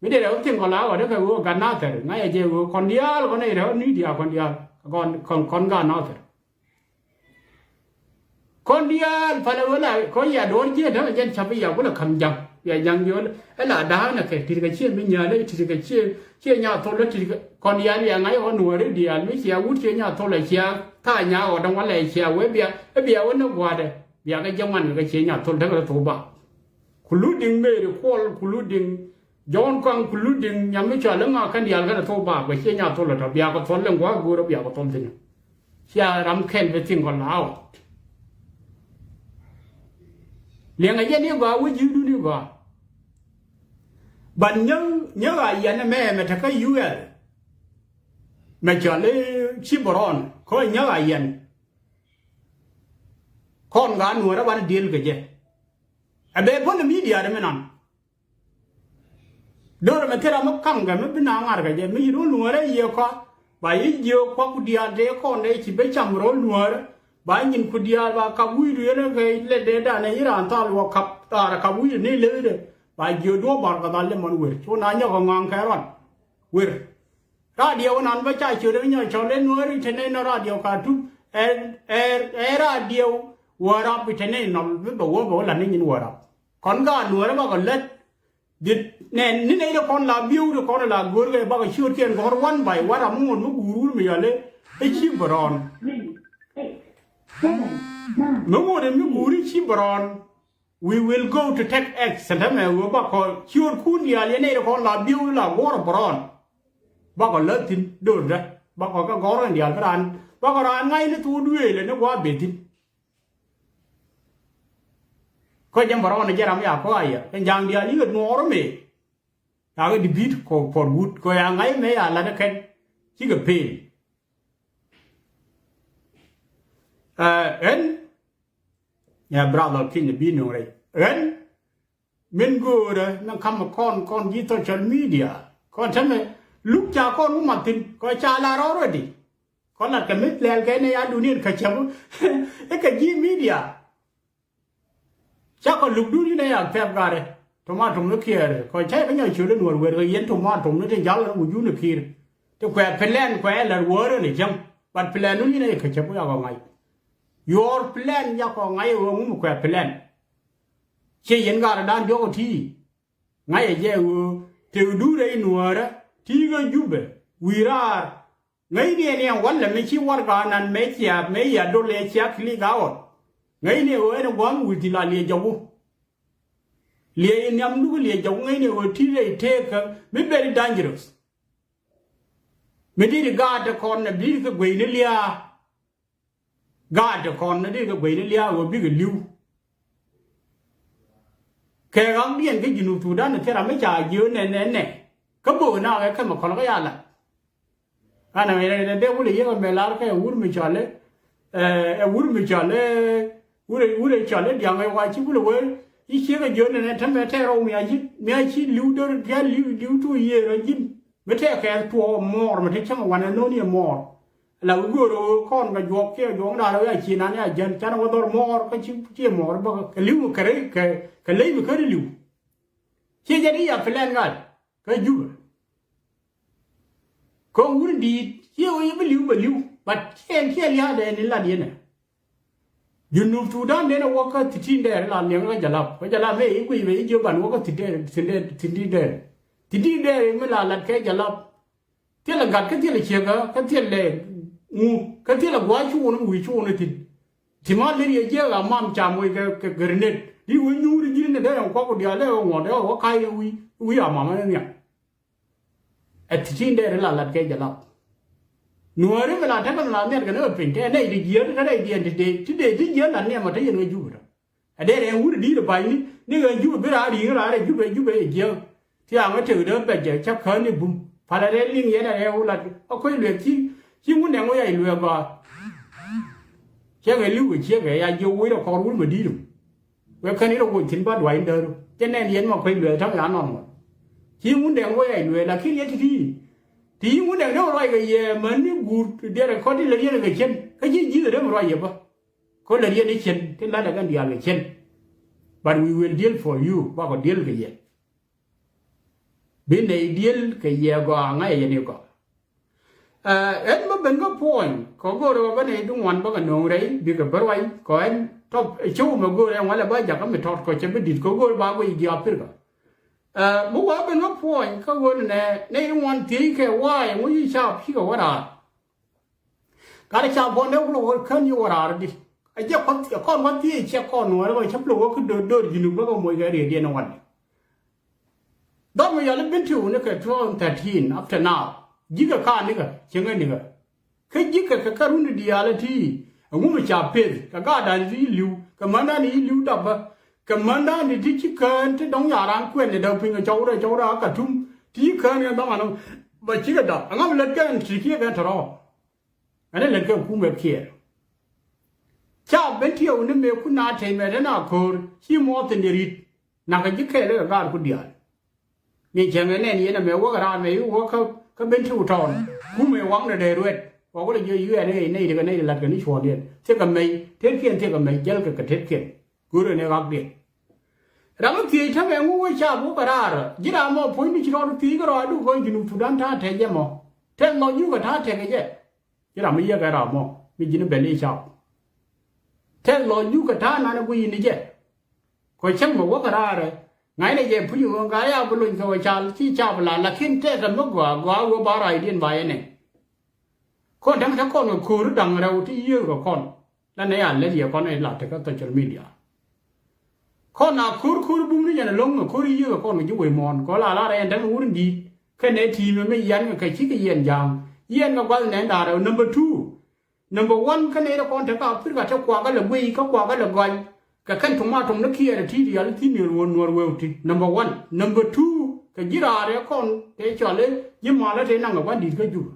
Mi dee rɛ wä thiŋ kɔn la wä dee kɛ wä gat nathɛr ŋa̱c ɛ jɛ wä kɔn diaal kɔn ɛ rɛ wä ni diaal kɔn diaal kɔn kɔn gat nathɛr. Kɔn diaal palɛ wä la kɔn ya duɔ̱ɔ̱r jiɛn dämɛ jɛn capi ya wä la ka̱m ja̱ŋ ya ja̱ŋ diɔ̱ɔ̱l. Ɛ la da̱a̱n ɛ kɛ ti̱t kɛ ciɛ mi nyäl ɛ ti̱t kɛ ciɛ ciɛ nya thol ɛ ti̱t kɛ kɔn diaal ya ŋa̱c ɛ wä nuɔ̱ɔ̱ri diaal mi cia wut ciɛ nya thol ɛ cia tha̱a̱ nya wä däŋ wä lɛ cia wee bia ɛ bia wä ni gua̱a̱dɛ bia kɛ jɛ ŋuan kɛ ciɛ nya thol däŋ rɛ thok ba. Including Mary Kuɔl, including John Kɔaŋ, including nyam mi cɔal iŋa kɛn diaal kɛn a thok baak bɛ ciɛ nya thol a tɔ bia kɛ thol in gua̱a̱k go̱o̱r a bia kɛ thol thi̱n. Cia ram kɛl bɛ thiŋ kɔ laawä. Liɛŋɛ jɛ ni gɔaa wä ji̱ duni gɔaa. But nyäk nyäk a yɛn ɛmɛ mɛ tekä U L. Mɛ cɔal i̱ ci bɛ rɔɔn kä nyäk a yɛn. Kɔn gaa nuɔ̱ɔ̱rä banɛ diël kɛ jɛ. Ɛ bɛ bä ni midia ri mi nan. Do̱r mɛ thil ram mi kaŋ kɛ mi bi na ŋa̱r kɛ jɛ mi yi ro̱l nuɔ̱ɔ̱rä yiëë kɔa ba yi jiök kɔa ku diaal tëë kɔn dee ci ben cam ro̱l nuɔ̱ɔ̱rä. Ba nyin ku diaal ba kap wi̱i̱du yɛn kɛ lɛ dee danɛ yi raan thal wä kap raarɛ kap wi̱i̱du ni lëëdɛ. Ba jiök duɔ̱ɔ̱p bar kɛ dhal lɛ mɔn wer cu na nyɔk kɛ ŋɔaŋ kɛ ruan wer. Radio nan bä ca ciöt ɛ nyɔk cɔl ɛ nuɔ̱ɔ̱ri te nɛy nɔ radio Khartoum. Ɛ ɛ ɛ radio Warap te nɛy nɔ bi bɛ wä bɛ wä la ni nyin Warap. Kɔn ka nuɔ̱ɔ̱rɛ bakɔ lät. Dit nɛn ni nɛy de kɔn la bieu de kɔn la go̱o̱r kɛ bakɔ ciöt kiɛn gɔ̱r one by one ram mi ŋot mi guur wur mi yɔl ɛ ci bɛ rɔɔn. Mi ŋot ɛ mi guur i̱ ci bɛ rɔɔn. We will go to take action. Tämɛ ɣöö bakɔ ciöötkun diaal yɛn nɛy ti kɔn la bieu la guɔ̱r bɛ rɔɔn. Bakɔ lät thi̱n do̱rdä bakɔ kɛ gɔ̱r kɛn diaal bi raan bakɔ raan ŋa̱c ni thok duëël ni gua̱a̱ ben thi̱n. Kä jɛn bɛ rɔɔn ni jɛ ram ya kɔ ayɛ kɛn ja̱a̱ŋ diaal yikɛ nuɔɔr mëë. Yakɛ di̱ bi̱i̱t kɔ puɔt wut kɔ ya ŋa̱c mëë ya la̱t ɛ kɛn cikɛ peen. Ɛ ɣän. Ya brother King bi nuŋ rɛy ɣän min go̱o̱rä ni ka̱m kɔn kɔn ji̱ social media kɔn tämɛ luk ca kɔn wä mat thi̱n kɔn ca lar already. Kɔn lat kɛ mi lɛl kɛ ni ya duniɛn kä cäp i̱ kɛ ji̱ media. Ca kɔ luk duni ni ya pɛp garɛ tomatom ni kiɛɛr kɔn ca i̱ kɛ nyɔk ciöl in wär wër kɛ yɛn tomatom ni tin jal in wä jun in ki̱i̱r. Ti kuɛ plan kuɛ lɛr wär in cäŋ but plan duni ni kä cäp i̱ ya kɔ ŋa̱c. Your plan yakɔ ŋa̱c ɛ ɣöö ŋum kuɛ plan. Ciɛ yɛn gat ɛ dan diɔk ɛ ti̱i̱. Ŋa̱c ɛ jɛ ɣöö tëëk duut rɛy nuäärä ti̱i̱ kä Jubɛ wi̱i̱ raar. Ŋäcni ɛn yɛn walɛ mi ci warɛga nan mɛ cia mɛ yia dol ɛ cia click out. Ŋäcni ɛ ɣöö ɛn ɛ gua̱a̱m wi̱i̱ thi̱n la liɛ jɔku. Liɛ in nhiam duk liɛ jɔku ŋäcni ɛ ɣöö ti̱i̱ rɛy tëëk kä mi very dangerous. Mi di̱t i̱ gaat ɛ kɔn ɛ bi̱i̱t kɛ gueyni lia̱a̱. Gaat ti kɔn ni dee kɛ gueyni lia̱a̱ ɣöö bikɛ li̱w. Kɛ ɣakdiɛn kä Junub Thudan ni thil ram mi ca jiö nɛ nɛ nɛ kä bök na kɛ kɛmɛ kɔn kä ya lat. Ɣän ɛmɛ dee wulɛ yiëk ɛmɛ lar kɛ wur mi cɔl i̱ ɛ wur mi cɔl i̱ wur wur cɔl i̱ diaŋ ɛ wa ci wulɛ wee i̱ ciek ɛ jiö nɛ nɛ tämɛ tɛɛr rɔw mi a ji̱n mi a ci li̱w dör bia li̱w li̱w tu yiëër ɛ ji̱n. Mi tɛɛkɛ tuɔɔk muɔɔr mi te cäŋ wanɛ no̱o̱ni ɛ muɔɔr. La wi̱i̱ göörä ɣöö kɔn kɛ juɔk kiɛ juɔk da̱rä wi̱i̱ a ci nan ya jän canɛ wä dhɔr muɔɔr kä ci ci muɔɔr bä kɛ li̱w kɛ rɛy kɛ kɛ ley bi käri li̱w. Ciɛ jɛ di ya plan gal kä Jubɛ. Kä wun di̱i̱t ciɛ wä yɛ bi li̱w bɛ li̱w but ciɛ ciɛ lia̱a̱dɛ ni lat yɛnɛ. Junub Thudan den a wä kä thi̱ti̱n dɛɛr la liɛŋ kä Jalap kä Jalap mëë i̱ guiy bɛ i̱ jiö ban wä kä thi̱ti̱n dɛɛr thi̱ti̱n dɛɛr thi̱ti̱n dɛɛr mi la lat kɛ Jalap. Thilɛ gat kä thilɛ ciek kä kä thilɛ ŋu kä thilɛ gua̱a̱c cuun mi wi̱i̱ cuun i̱ thi̱n. Ti ma lir yɛ jiɛk a mam cam wec kɛ kɛ gɛrnet i̱ wec nyuur i̱ ji̱n ni dee yɛn kuak ku diaal dee wä ŋuɔ̱t dee wä ka̱c i̱ wi̱i̱ wi̱i̱ a mam ɛn nhiam. Ɛ thi̱ti̱n dee ri la lat kɛ Jalap. Nuääri mi la tekɛ mi la nhial kɛ ni kɛ piny kɛ nɛy ti jiääk ti rɛydiɛn ti dee ti dee ti jiääk la niɛmɔ te yɛn kɛ Jubɛ tɔ. Ɛ dee rɛy wut di̱i̱t ɛ ba̱ny ni ni kɛ Jubɛ bi raan ri̱i̱ŋ raan rɛy Jubɛ Jubɛ ɛ jiääk. Thiaŋ ɛ tek dee bɛc jɛ cä kään ni bum. Palɛ rɛy liŋ yɛn ɛ rɛy wut lat ɛ kuec luɛk ci ci ŋun dɛŋ wä yac luɛk gɔaa. Ciɛkɛ li̱w kɛ ciɛkɛ ya jiök wec rɔ kɔr wut mɛ di̱i̱t ɛ. Wek kän i̱ rɔ woc thi̱n ba duay in däär. Cɛ nɛn yɛn ma kuec luɛl ta̱ŋ ya nɔn ŋuɔ̱t. Ci ŋun dɛŋ wee yac luɛl lakin yɛ ti̱ti̱. Ti yi ŋun dɛŋ dee wä ruac kɛ yɛ män ni guur diɛɛr kɔt ti lät yɛn kɛ cien. Kä ci ji̱th rem ruac yɛ bä. Kä lät yɛn i̱ cien ti la̱t ɛ kɛn diaal kɛ cien. But we will deal for you bakɔ deal kɛ yɛ. Bi nɛy deal kɛ yɛ gɔaa ŋa̱c yɛ yɛn i̱ gɔaa. Ɛn bä ben kä puɔ̱ny kɛ go̱o̱r ɛ bä nɛy ti ŋuan bä kɛ no̱o̱ŋ rɛy bikɛ bä ruac kɛ ɛn tɔp cio̱w mɛ go̱o̱r ɛ ŋualɛ bä jakä mi tɔt kɔ cɛ bi di̱t kɛ go̱o̱r ba guic ji̱ Aprika. Mi wä ben kä puɔ̱ny kä ɣöö nɛ nɛy ti ŋuan thiec kɛ wa̱a̱ ɛŋu ci caap cikɛ wä raar. Gat caap buɔ̱n dee wä kän yi wä raar di. Ɛ jɛ kɔn wä thiec cɛ kɔn wä rɛ bä cä pil wä kä do̱r do̱r ji̱n bä kɛ moc kɛ riet yɛn ɛ wan. Dhɔr mi yɔl i̱ Bentiu ni kɛ two thousand thirteen up to now. Ji̱kɛ ka nikɛ cieŋɛ nikɛ. Kä ji̱kɛ kɛ kɛ run diaal ɛ ti. Ɛŋu mi ca peth kɛ gaatdan ti li̱w kɛ mändan i̱ li̱w dapä. Kɛ mändan i̱ ti ci kään ti dɔ̱ŋ yaran kuɛn i̱ däk piny kɛ cɔwdɛ cɔwdɛ a Katum ti ci kään kɛ dhɔŋ anɔ. Bä cikɛ dap ɛŋa mi lät kɛn ti kiɛ kɛn tɔrɔ. Ɛn ɛ lät kɛ kumɛ kiɛɛr. Ca Bentiu ni mëë kun a tɛy mɛ te na ko̱o̱r ci muɔth in di ri̱t. Nakä ji̱ kɛɛl kɛ gaatku diaal. Ni cäŋ ɛ nɛn yɛn ɛmɛ wäk raan mɛ i̱ wäk kä Bentiu tɔɔn. Kumɛ waŋdɛ dee ruɛt. Wä kulɛ jiɛ yu ɛn ɛ nɛy ti kɛ nɛy ti la̱t kɛ ni cuɔ̱ɔ̱ŋdiɛn thiekɛ mɛy tetkiɛn thiekɛ mɛy jälkɛ kɛ tetkiɛn. Go̱rɛ ni ɣakdiɛn. Ram mi thiec tämɛ ŋu wä caap wäk kɛ raar ji̱ ram mɔ puɔ̱nyni ci rɔɔd thiec kärɔa duk kɔn ji̱ Nup Thudan ta̱a̱ tɛk jɛ mɔ. Tɛk lɔ jukɛ ta̱a̱ tɛk kɛ jɛ. Ji̱ ram mi yiëk ɛ ram mɔ mi ji̱n bɛl i̱ caap. Tɛk lɔ jukɛ ta̱a̱ nanɛ gui̱c ni jɛ. Kɔ cäŋ mɛ wäk raarɛ ŋa̱cnɛ jɛ puc ɣöö ŋa̱c a bi lony kɛ ɣöö cal ci cap la lakin tɛkɛ mi gɔaa gɔaa ɣöö ba raacdiɛn ba yɛ nɛ. Kɔn da̱ŋ te kɔn kɛ ko̱o̱r da̱ŋ rɛw ti yiëëk kɛ kɔn. La nɛ a lɛl yɛ kɔn ɛ la tekä social media. Kɔn a ko̱r ko̱r bum ni jɛn ɛlɔ̱ŋ ɛ ko̱r yiëëk ɛ kɔn kɛ ji̱ wec muɔ̱ɔ̱n kɔ la la rɛy ɛn da̱ŋ wur in di̱i̱t. Kɛnɛ ti̱i̱mɛ mi yian kɛ kɛ cikɛ yiɛn ja̱a̱ŋ yiɛn kɛ gua̱th nɛn da̱a̱r rɛw number two. Number one kä nɛy rɛ kɔn te kä Africa te kuakä lɛ guey kä kuakä lɛ gɔany. Kɛ kɛn tuŋ ma tuŋ ni kiɛɛr ɛ ti̱i̱t yal thi̱n yɛl wä nuɔr weu ti number one. Number two kɛ ji̱ raar ɛ kɔn te cɔl i̱ ji̱ malä te naŋ kɛ gua̱n di̱i̱t kä Juba.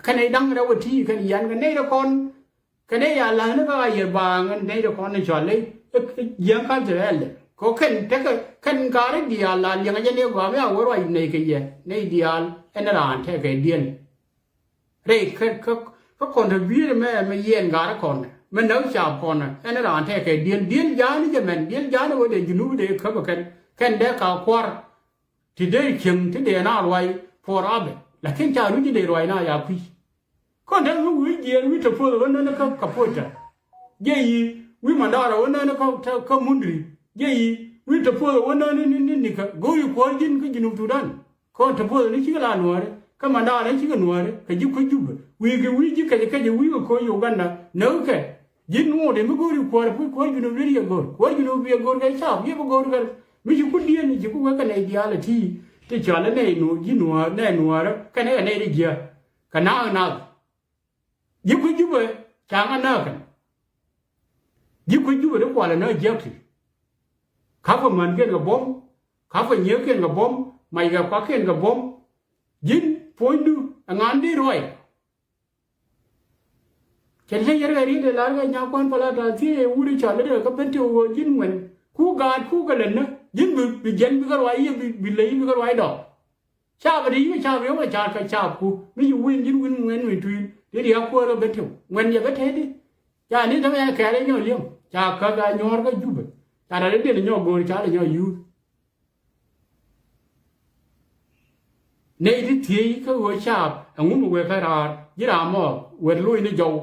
Kɛn nɛy da̱ŋ rɛw ɛ ti̱i̱ kɛn yian kɛ nɛy rɛ kɔn. Kɛ nɛy ya la̱thni kä a yɛr baaŋ nɛy rɛ kɔn cɔl i̱ jiäŋ ka̱l te rɛɛl dɛ kɛ kɛn tekɛ kɛn ka̱ri diaal la liɛŋ jɛ ni gɔaa mi a wä ruac nɛy kɛ yɛ nɛy diaal ɛn raan tekɛ diɛl. Rɛy kä kä kä kɔn te bi̱i̱r mɛ mɛ yiɛn ga̱r kɔn mɛ näk caap kɔn ɛn raan tɛkɛ diel diel ja̱a̱n jɛ mɛn diel ja̱a̱n wä dee Junub dee käp kɛn kɛn dee ka kua̱r. Ti dee cieŋ ti dee na ruac puɔr abɛ lakin ca ruc dee ruac na ya kui̱. Kɔn te mi wi̱i̱ jiɛɛn wi̱i̱ te puɔth wä nän kä ka puɔc tɛ. Jɛ yi wi̱i̱ mandara wä nän kä kä Mundri jɛ yi wi̱i̱ te puɔth wä nän ni ni ni kä go̱o̱ri kuɔ̱r ji̱n kä Junub Thudan. Kɔn te puɔth ni cikɛ la nuääri kä mandaar ni cikɛ nuääri kɛ ji̱ kuec Jubɛ wi̱i̱ kɛ wi̱i̱ ji̱ kɛc kɛc wi̱i̱ kɛ koc Uganda näk kɛ. Ji̱ nuɔɔt in bi go̱o̱ri kuäär puc kuäär Junub ni riɛk go̱o̱r kuäär Junub riɛk go̱o̱r kɛ caap yɛ bi go̱o̱r kɛ mi ci ku diɛn ci ku wek kɛ nɛy diaal ɛ ti ti cɔal ɛ nɛy nuɔɔr ji̱ nuäär nɛy nuäärä kɛnɛ kɛ nɛy ti jiääk kɛ naak nath. Ji̱ kuec Jubɛ ca ŋa nääk kɛn. Ji̱ kuec Jubɛ ti kualɛ nääk jiäk ti. Ka̱pkɛ mänkiɛn kɛ buɔ̱m ka̱pkɛ nyiëëkiɛn kɛ buɔ̱m mackɛ kuakiɛn kɛ buɔ̱m. Ji̱n puɔ̱nydu ɛ ŋa̱a̱n di ruac. Cɛ liec yɛr kɛ ri̱t ɛ lar kɛ nyakuan pala ta thiee wut i̱ cɔl i̱ kä ben ti ɣöö ji̱n ŋuɛn ku gaat ku kɛ lät nä ji̱n bi bi jiɛn bikɛ ruac yiëë bi ley bikɛ ruac dɔɔk. Caap ɛ ti yiëë caap yɔ̱k ɛ caap kɛ caapku mi ci wi̱i̱n ji̱n wi̱n ŋuɛn wi̱i̱ tui̱i̱n ti ria̱k kuäär kɛ ben ti ŋuɛn yɛ bä tɛtdi. Ca ni tämɛ kɛɛr ɛ nyɔk li̱em ca käk a nyuɔ̱ɔ̱r kä Jubɛ. Ca rat ɛ diɛl ɛ nyɔk go̱o̱r ca lɛ nyɔk yuuth. Nɛy ti thiec kä ɣöö caap ɛŋu mi wëë kä raar ji̱ raam mɔ wër lo̱cni jɔw.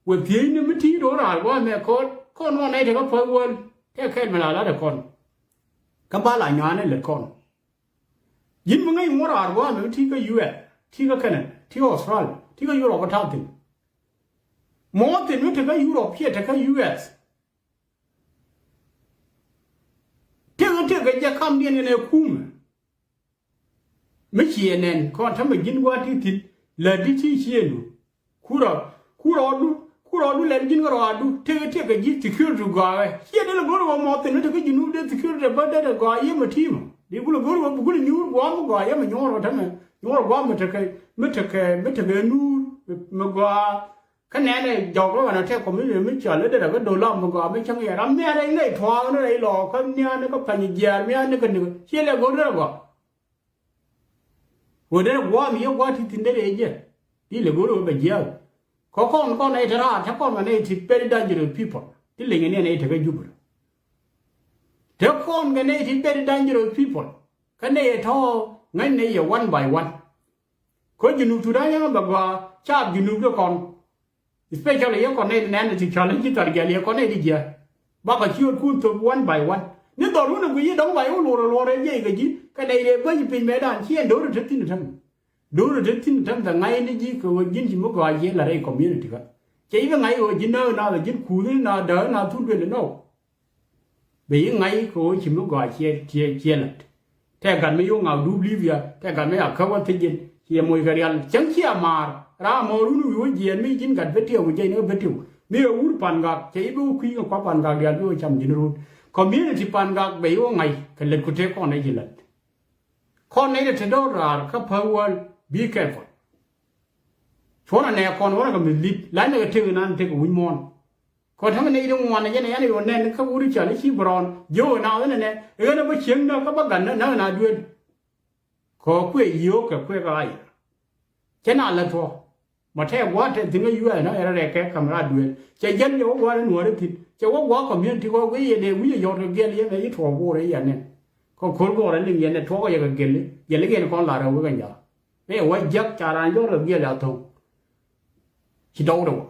Wër thiecni mi ti̱i̱ do̱r raar gua̱a̱mɛ kɔn kɔn ɣɔn nɛy tekä päth wäl tëë kɛl mi la la̱t ɛ kɔn. Kä ba la nyuaanɛ lät kɔn. Ji̱n mi ŋäc ŋuɔ̱t raar gua̱a̱mɛ mi ti̱i̱ kä U S ti̱i̱ kä Canada ti̱i̱ kä Australia ti̱i̱ kä Europe kä ta̱a̱ thi̱n. Mɔɔth thi̱n mi tekä Europe ciɛ tekä U S. Tëk tëk kɛ jɛ kamdiɛn kɛnɛ kumɛ. Mi ciɛ nɛn kɔn tämɛ ji̱n gua̱a̱th ti thi̱n Lät di ti ciëndu. Kurɔ, kurɔ du, kurɔ du lɛn ji̱n kɛ rɔadu. Tëkɛ, tëkɛ ji̱ security gɔaa. Ciɛ dee lɛ go̱r wä mɔ thin tekɛ ji̱ nu dee security bä dee dee gɔaa yɛ mɛ ti̱mɔ. Di kulɛ go̱r wä bi kulɛ nyuur gɔaa mɛ gɔaa yɛ mɛ nyuur wä tämɛ. Nyuur gɔaa mɛ tekɛ, mɛ tekɛ, mɛ tekɛ nuur mɛ gɔaa. Kä nɛnɛ jɔk rɔ ɣän a tɛk community mi cɔl i̱ derɛ kä do̱l lam mi gɔaa mi cäŋ yɛ ram mi a rɛy nɛy tuaak ni rɛy lɔ kä nian ni kä pany jiɛɛr mi a ni kä ni ciɛ lɛ go̱r derɛ gɔaa. Ɣöö derɛ gua̱a̱ mi yɛ gua̱a̱ ti thi̱n derɛ yɛ jiɛɛr. Di lɛ go̱r ɣöö bɛ jiɛɛr. Kä kɔn kɔn nɛy te raar te kɔn kɛ nɛy ti very dangerous people ti leny ni nɛy te kä Jubɛ. Te kɔn kɛ nɛy ti very dangerous people kä nɛy ɛ tɔ̱ ŋäc nɛy yɛ one by one. Kä Junub Thudan yɛn bɛ gɔaa caap Junub kɛ kɔn. Especially yɛ kɔn nɛy nɛn ti cɔl i̱ ci thar jiɛl yɛ kɔn nɛy ti jiɛ. Bakɔ ci ɣöt kun thop one by one ni dhɔr wun ɛ guic i̱ dɔ̱ŋ ba yɛ wä luɔr ɛ luɔr ɛ jiɛc kɛ ji̱ kɛ nɛy rɛɛ bäny piny mɛtdan ci ɛn do̱r ɛ te thi̱n ɛ täm. Do̱r ɛ te thi̱n ɛ täm thɛ ŋa̱c ni ji̱ kɛ ɣöö ji̱n ci mi gɔaa jiɛ la̱t rɛy community kä. Cɛ ji̱ bɛ ŋa̱c ɣöö ji̱ nääk naath ɛ ji̱n kuuth ni naath dääk naath thun duël ɛ nɔw. Bɛ yi ŋa̱c kɛ ɣöö ci mi gɔaa ciɛ, ciɛ, ciɛ la̱t. Tɛ gat mi yo̱o̱ ŋak dup Libya, tɛ gat mi a käp wä thiec jin, ciɛ moc kɛ rial. Cäŋ ci a maar, ram mɔ run wi̱i̱ wä jiɛɛn mi ji̱n gat bä tiɛw, jiɛc ni kä bä tiɛw. Mi ɛ wur Pan Gak, cɛ yi bi wä kui̱ kɛ kua̱ Pan Gak diaal bi wä cam ji̱n run. Community Pan Gak bɛ yi wä ŋa̱c, kɛ lät ku tëë kɔn ɛ ji̱ la̱t. Kɔn nɛy ti te do̱r raar kä Power World, be careful. Cuɔ̱n anɛ kɔn wä rɛ kɛ mislead, la̱c ni kɛ tëk inan tëk wi̱c muɔ̱ɔ̱n. Kɔn tämɛ nɛy ti ŋuan jɛn ɛ yɛn ɛ yo̱o̱ nɛn kä wuri cɔl i̱ ci Brown jiö ɛ naath inɛnɛ ɛ ɣän ɛ bä cieŋ nä kä bä gat nä nä ɣän a duel. Kɛ kuëë yio̱o̱k kɛ kuëë kɛ ɣac. Cɛ na lät thuɔ̱k mɔ tɛɛ gua̱a̱t tɛth thi̱n kä yuɛth nä ɣän rɛk kɛ ka̱m raar duel cɛ jiɛn jɛ wä gua̱a̱t in nuäär ithin cɛ wä gua̱a̱t community kɔ guiy yɛn ɛ wi̱c ɛ yɔ̱t kɛ gɛl yɛn ɛ ci tuɔɔk bo̱o̱r ɛ yɛn nɛn. Kɛ ko̱r bo̱o̱r ɛ liŋ yɛn ɛ tuɔɔk ɛ yɛ kɛ gɛl yɛn liŋ yɛn kɔn la̱r ɛ wek ɛ nya̱a̱. Mëë wä jiäk ca raan jɔr kɛ gɛl a tho̱ŋ. Ci dɔwdɛ wä.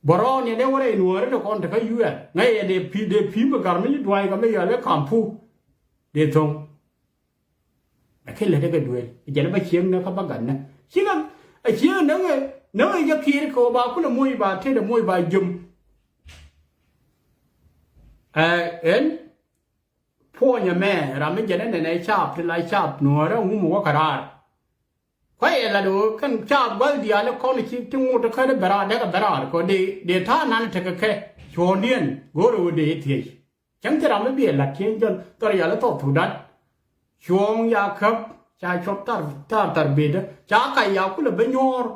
Bärɔɔn yɛ dee wä rɛy nuääri ti kɔn te kä U N. Ŋäc yɛ dee pi̱i̱, dee pi̱i̱ mi ga̱r mi ci dua̱a̱c kɛ mi yɔal i̱ ka̱m pu. Dee tho̱ŋ. Ɛ kɛ lät ɛ kɛ duel. Ɛ jɛn ɛ bä cieŋ nä kä bä gat nä. Cikɛ, ɛ cieŋ näŋ ɛ, näŋ ɛ jɛ kiɛɛr kɛ ɣöö ba kulɛ moc ba tet ɛ moc ba jiöm. Ɛ, ɛn, puɔ̱ny ɛmɛ, ram mi jɛn ɛ nɛn ɛ caap, ti la caap, nuäärä ŋum ɛ wä kɛ raar. Kuayɛ lat ɣöö kɛn ca gua̱th diaal kɔn ci ti ŋot kä ni bɛ raar dee kɛ bɛ raar kɛ dee dee ta̱a̱ nan tekɛ kɛ cuɔ̱ɔ̱ŋdiɛn go̱o̱rɛ ɣöö dee thiec. Cäŋ ti ram mi biɛ lat cieŋ jɔl thɔr yal i̱ South Sudan. Cuɔ̱ɔ̱ŋ ya käp ca cuɔp thar thar thar bedä ca kac ya kulɛ bä nyuɔ̱ɔ̱r.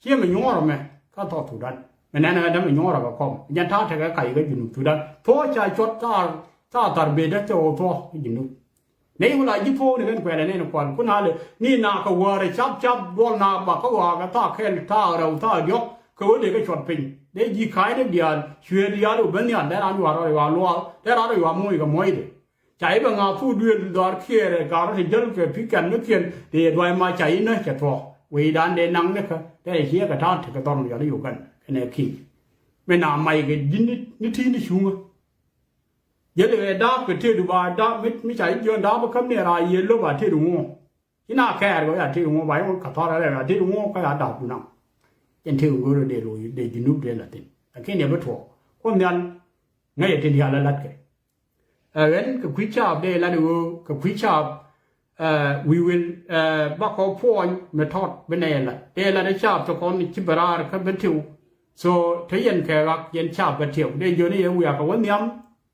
Ciɛ mi nyuɔ̱ɔ̱r ɛmɛ kä South Sudan mi nɛn ɛ däm mi nyuɔ̱ɔ̱r ɛ kɛ kɔm jɛn ta̱a̱ tekɛ kac kä Junub Sudan thuɔ̱ɔ̱ ca cuɔp thar thar thar bedä thɛ ɣöö thuɔ̱ɔ̱ kä Junub. Nɛy wula ji̱ thuɔ̱ɔ̱k ni kɛn kuɛɛlɛ nɛn kual kun alɛ ni na kɛ wäärɛ cap cap duɔl na ba kä ɣɔaa kɛ thaak kɛl thaak rɛw thaak diɔ̱k kɛ ɣöö dee kɛ cuɔt piny dee ji̱ ka̱a̱cni diaal cuëë diaal wä ben nhial dee raan yuaar rɔɔdɛ yuaar luaak dee raan rɔ yuaar muɔc kɛ muɔcdɛ. Ca i̱ bɛ ŋa̱a̱ thuk duëël dhɔaar kiɛɛrɛ ga̱r rɔ ti jäl kɛ pi̱ kɛn mi kiɛn dee yɛ duac ma ca i̱ näk cɛ thuɔ̱k wecdan dee naŋ ni kä dee rɛ ciɛ kɛ ta̱a̱n tekɛ dhɔr mi yɔl i̱ Uganda kɛnɛ ki̱i̱c. Mi na mac kɛ ji̱n ni ti̱i̱n ni cuŋä. Jäli ɛ da̱a̱p kɛ tëëdu ba da̱a̱p mi, mi ca ji̱ jiɔ̱ɔ̱n da̱a̱p kä mi raa yiëë lo̱p a tëëdu ŋuɔ̱ɔ̱ŋ. Ci na kɛɛr kɛ a tëëdu ŋuɔ̱ɔ̱ŋ ba yɛ ŋuɔ̱t ka thɔr ɛ rɛw a tëëdu ŋuɔ̱ɔ̱ŋ kä a da̱a̱p ku naŋ. Cɛn tëëdu ŋuɔ̱ɔ̱ŋ rɔ dee lo̱c dee ji̱ nup dee la̱t thi̱n. Lakin yɛ bi tuɔɔk. Kuɔth nhial ŋäc ɛ tin diaal ɛ la̱t kɛ. Ɛ ɣän kɛ kui̱ caap dee la̱t ɛ ɣöö kɛ kui̱ caap. Ɛ, we will, ɛ, bakɔ puɔny mi tɔt bi nɛy lat. Dee lat ɛ caap ti kɔn ci bɛ raar kä ben tiw. So te yɛn kɛ ɣak yɛn caap bɛ tiw. Dee jiöni yɛ wiak kɛ wä nhiam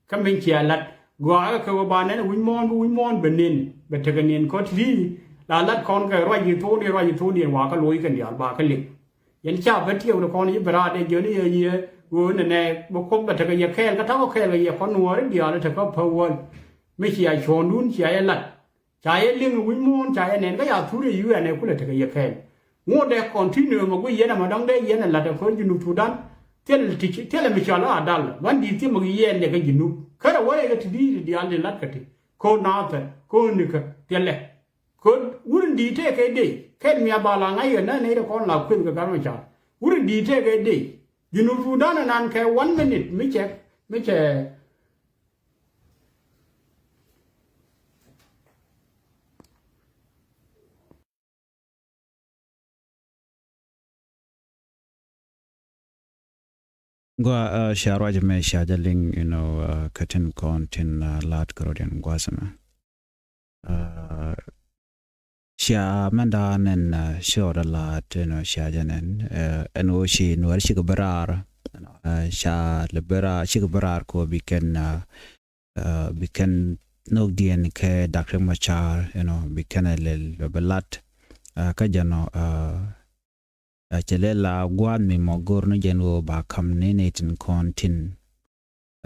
kä min cia lat. Gɔaa kɛ kɛ wä ba nɛn wi̱c muɔ̱ɔ̱n bi wi̱c muɔ̱ɔ̱n bɛ nin. Bɛ tekɛ nin kɔt li̱i̱. La lat kɔn kɛ ruac yi thok ni ruac yi thok ni wa kä loc kɛn diaal ba kä liŋ. Yɛn ca bä tiɛɛk ni kɔn yi bɛ raar dee jiöni yɛ yiëë ɣöö nɛnɛ bɛ kuoth bɛ tekɛ yɛ kɛɛl kä ta̱kɔ kɛɛl kɛ yɛ kɔn nuɔɔri diaal tekɛ päwäl. Mi cia cuɔ̱ɔ̱ŋdun cia yɛ lat. Ca yɛ liŋ wi̱c muɔ̱ɔ̱n ca yɛ nɛn kä ya thur yɛ U N ɛ kulɛ tekɛ yɛ kɛɛl. Ŋot dee continue mɛ guic yɛn ɛmɛ dɔ̱ŋ dee yɛn ɛ la̱t ɛ ko̱r Junub Thudan. Thil ti ci, thilɛ mi cɔal a dal. Wan di̱i̱t thimɛ gi yɛn ɛ kä Junub. Kärɛ wä yɛ kɛ ti di̱i̱t diaal di la̱t kä ti. Ko̱r naathɛ, ko̱r nikä, thilɛ. Ko̱r wur in di̱i̱t tëë kɛ dee. Kɛn mi a ba la ŋa̱c yɛ nä nɛy ti kɔn la kueth kɛ gat mɛ ca̱r. Wur in di̱i̱t tëë kɛ dee. Junub Thudan ɛnan kɛ one minute mi cɛ, mi cɛ. Gua, uh, cia ruac mɛ cia jɛ liŋ, you know, uh, kä tin kɔn tin, uh, la̱t kärɔ̱diɛn gua̱a̱th mɛ. Uh, Cia mɛnda nɛn, uh, ciɔɔdɛ la tënɔ cia jɛ nɛn, uh, ɛn ɣöö ci nuɛr cikɛ bä raar, uh, ca lɛ bä raar, cikɛ bä raar kɔ bi kɛn, uh, uh, bi kɛn nhökdiɛn kɛ Dak Riek Machar, you know, bi kɛn ɛ lɛl bɛ bɛ lat, uh, kä jɛnɔ, uh, uh, cɛ lɛ la gua̱a̱th mi mɔ go̱r ni jɛn ɣöö ba ka̱m ni nɛy tin kɔn tin,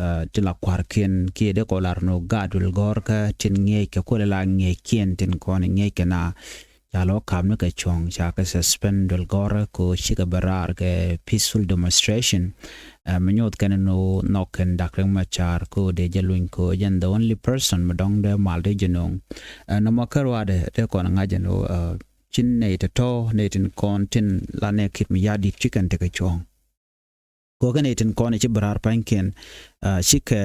uh, ti la kua̱rkiɛn kiɛ dee kɔ lar ni ɣöö gaat duël gɔ̱rkä tin ŋi̱eeckɛ kuɔlɛ la ŋi̱eeckiɛn tin kɔn ŋi̱eeckɛ na ca lɔ ka̱m ni kɛ cuɔ̱ŋ ca kɛ suspend duël gɔ̱rä kɛ ɣöö cikɛ bɛ raar kɛ peaceful demonstration. Uh, mi nyoth kɛn ni ɣöö nhɔk kɛn Dak Riek Machar kɛ ɣöö dee jɛ luny kɛ ɣöö jɛn the only person mi dɔ̱ŋ dee mal dee jɛ nööŋ. Uh, nɔmɔ kä ruaadɛ dee kɔn ŋa̱c jɛn ɣöö, uh, cin nɛy tɔ̱tɔ̱ nɛy tin kɔn tin la nɛ Kiir Mayardit ci kɛn tekɛ cuɔ̱ɔ̱ŋ. Kɛ ɣöö kɛn nɛy tin kɔn ci bɛ raar pa̱nykiɛn, uh, cikɛ,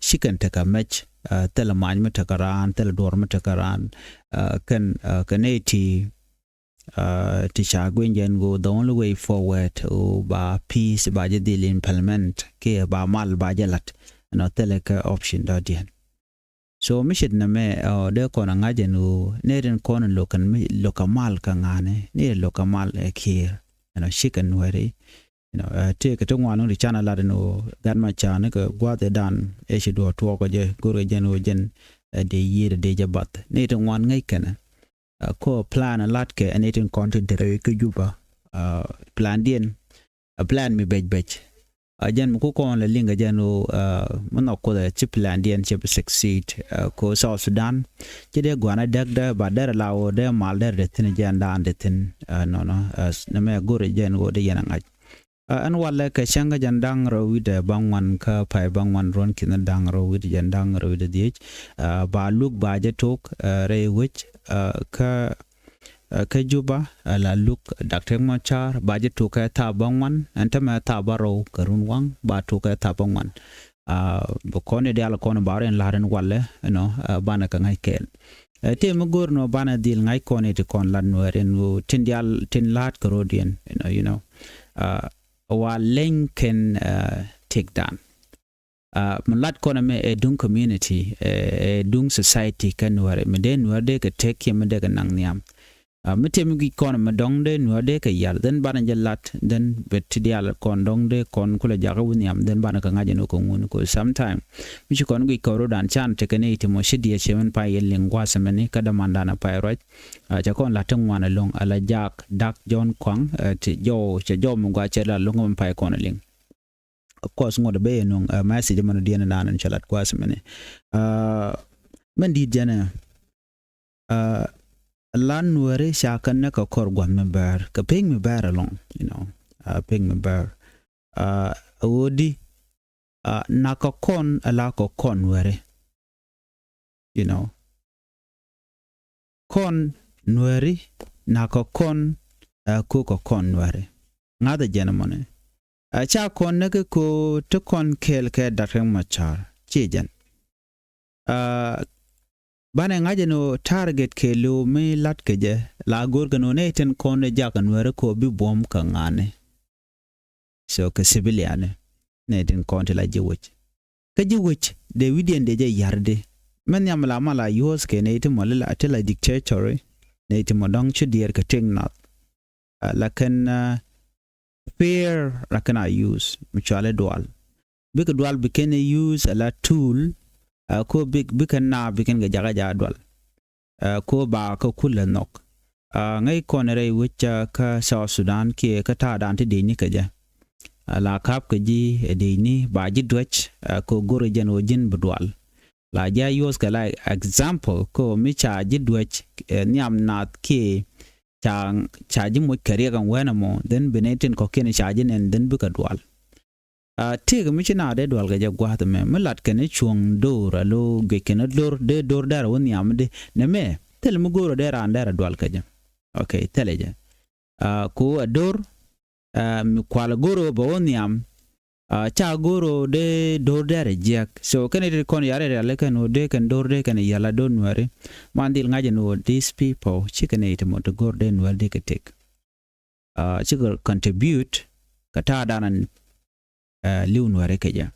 ci kɛn tekɛ mɛc, uh, thilɛ mac mi tekɛ raan, thilɛ duɔ̱ɔ̱r mi tekɛ raan, uh, kɛn, uh, kɛ nɛy ti, uh, ti ca gui̱ny jɛn ɣöö the only way forward ɣöö ba peace ba jɛ dhil implement kiɛ ba mal ba jɛ la̱t. Ɛnɔ thilɛ kɛ option dɔ̱diɛn. So mi ce̱t nɛmɛ, uh, dee kɔn a ŋa̱c ɛn ɣöö nɛy tin kɔn in lo̱k kɛn mi lo̱k kɛ mal kɛ ŋa̱ni, ni lo̱k kɛ mal ɛ Kiir. Ɛnɔ cikɛ nuɛri. You know, uh, tëëkɛ ti ŋuan ni ti can a lat ɛn ɣöö gat ma ca ni kɛ gua̱a̱th ɛ dan ɛ ci duɔ̱ɔ̱r tuɔɔk kɛ jɛ go̱rkɛ jɛn ɣöö jɛn, uh, dee yiëër dee jɛ bath. Nɛy ti ŋuan ŋäc kɛnɛ. Uh, kɔ plan a lat kɛ ɛn nɛy tin kɔn tin te rɛy kä Juba. Uh, plan diɛn, a plan mi bɛc bɛc. A jɛn mi ku kɔn lɛ liŋ kɛ jɛn ɣöö, uh, mi nhɔk Kuoth ɛ ci plan diɛn ci bi succeed. Uh, kɛ ɣöö South Sudan ci dee gua̱n a däk dee ba derɛ la ɣöö dee mal derɛ dee thi̱n jɛn daan dee thi̱n. Uh, nɔnɔ, uh, nɛmɛ go̱rɛ jɛn ɣöö dee yɛn a ŋa̱c. Uh, ɛn walɛ kɛ cäŋ kä jɛn da̱ŋ rɛw wi̱cdɛ baŋ ŋuan kä pay baŋ ŋuan ruɔ̱n ki̱n da̱ŋ rɛw wi̱cdɛ jɛn da̱ŋ rɛw wi̱cdɛ dhiec. Uh, ba luk ba jɛ tok, uh, rɛy wec, uh, kä, uh, kä Juba, uh, la luk Dak Riek Machar ba jɛ tok kɛ thaap baŋ ŋuan, ɛn tämɛ thaap ba rɛw kɛ run waŋ ba tok kɛ thaap baŋ ŋuan. Uh, bi kɔn i̱ diaal kɔn ba rɛn la̱r ɛn walɛ, you know, uh, banɛ kɛ ŋa̱c kɛɛl. Uh, tëë mi go̱o̱r nɔ banɛ dhil ŋa̱c kɔn i̱ ti kɔn lat nuɛɛr ɛn ɣöö tin diaal tin la̱a̱t kɛ ro̱diɛn, you know, you know. Uh, wa leny kɛn, uh, tëkdan. Uh, mi lat kɔn ɛmɛ ɛ duŋ community, ɛ, ɛ duŋ society kɛ nuɛɛri. Mi dee nuɛɛri dee kɛ tëk kiɛ mi dee kɛ naŋ nhiam. Uh, mi tëë mi guic kɔn ɛmɛ dɔ̱ŋ dee nuɛɛri dee kɛ yal, then banɛ jɛ lat, then bɛ ti diaal kɔn dɔ̱ŋ dee kɔn kulɛ jakä wi̱i̱ nhiam, then banɛ kɛ ŋa̱c ɛn ɣöö kɛ ŋun. Kɛ sometime mi ci kɔn guic kɔn ro̱dan can tekɛ ni ti mɔ ci diɛ cɛ min pay yɛn liŋ gua̱a̱th ɛmɛni kä dämandan a pay ruac. Uh, cɛ kɔn lat ti ŋuan ɛlɔ̱ŋ, ala jak dak John Kuaŋ, uh, ti jɔw, cɛ jɔw mi gua̱a̱ cɛ la lo̱ŋ min pay kɔn liŋ. Of course, ŋuɔ̱t bɛ yɛ nuŋ, uh, message mɛn diɛn nan in cɛ lat gua̱a̱th mɛn. Uh, mɛn di̱t jɛn ɛ, uh, lan nuɛɛri ca kɛn nɛ kɛ kɔr gua̱th mi bɛr, kɛ pek mi bɛr ɛlɔ̱ŋ, you know, uh, pek mi bɛr. Uh, ɣöö di, uh, na kɛ kɔn, ala kɛ kɔn nuɛɛri. You know. Kɔn nuɛɛri, na kɛ kɔn, uh, ko kɛ kɔn nuɛɛri. Ŋa̱thɛ jɛn mɔni. Uh, ca kɔn nɛ kɛ ko ti kɔn kɛɛl kɛ Dak Riek Machar. Ci jɛn. Uh, banɛ ŋa̱c ɛn ɣöö target kɛ li̱w mi lat kɛ jɛ, la go̱o̱r kɛ ni ɣöö nɛ tin kɔn ni jak nuɛɛri ko bi buɔ̱m kɛ ŋa̱ni. So kɛ civilian ni, nɛ tin kɔn ti la ji̱ wec. Kä ji̱ wec dee wi̱diɛn dee jɛ yar di. Mɛ nhiam la ma la yuɔ̱th kɛ nɛ ti mɔ li la ti la dictatori, nɛ ti mɔ dɔ̱ŋ ci diɛɛr kɛ tëk nath. Uh, la kɛn, uh, fear la kɛn a use mi cuali dual. Bikɛ dual bi kɛn use ala tool, uh, ko bi, bikɛ na bi kɛn kɛ jakä jakä dual. Uh, ko ba kä kulɛ nhɔk. Uh, ŋäc kɔn rɛy wec, uh, kä South Sudan kiɛ kä ta̱a̱dan ti dec ni kɛ jɛ. Uh, la kap kɛ ji̱, uh, dec ni ba ji̱ duäc, uh, ko go̱r jɛn wä ji̱n bi dual. La ji̱ a yuɔth kɛ la example ko mi ca ji̱ duäc, uh, nhiam nath kiɛ ca, ca ji̱ moc kɛ riɛk ɛn wɛn ɛmɔ, then bi nɛ tin kɔ̱kiɛn ca ji̱ nɛn then bikɛ dual. Uh, tëëk mi ci na dee dual kɛ jɛ gua̱a̱th ɛmɛ mi lat kɛn i̱ cuɔ̱ŋ do̱r alo guic kɛn i̱ do̱r dee do̱r dɛr wä nhiam di nɛ mɛ thil mi go̱o̱r dee raan dɛr a dual kɛ jɛ. Okay, thilɛ jɛ. Uh, ku a do̱r, uh, mi kual go̱o̱r bɛ wä nhiam, uh, ca go̱o̱r dee do̱r dɛr a jiɛk. So kɛn i̱ ti kɔn yar i̱ rial i̱ kɛn wä dee kɛn do̱r dee kɛn i̱ yal a do̱r nuɛri. Man dhil ŋa̱c ɛn wä these people ci kɛn i̱ ti mɔ ti go̱o̱r dee nuɛri dee kɛ tëk. Uh, cikɛ contribute kɛ ta̱a̱ danɛ, uh, li̱w nuɛri kɛ jɛ.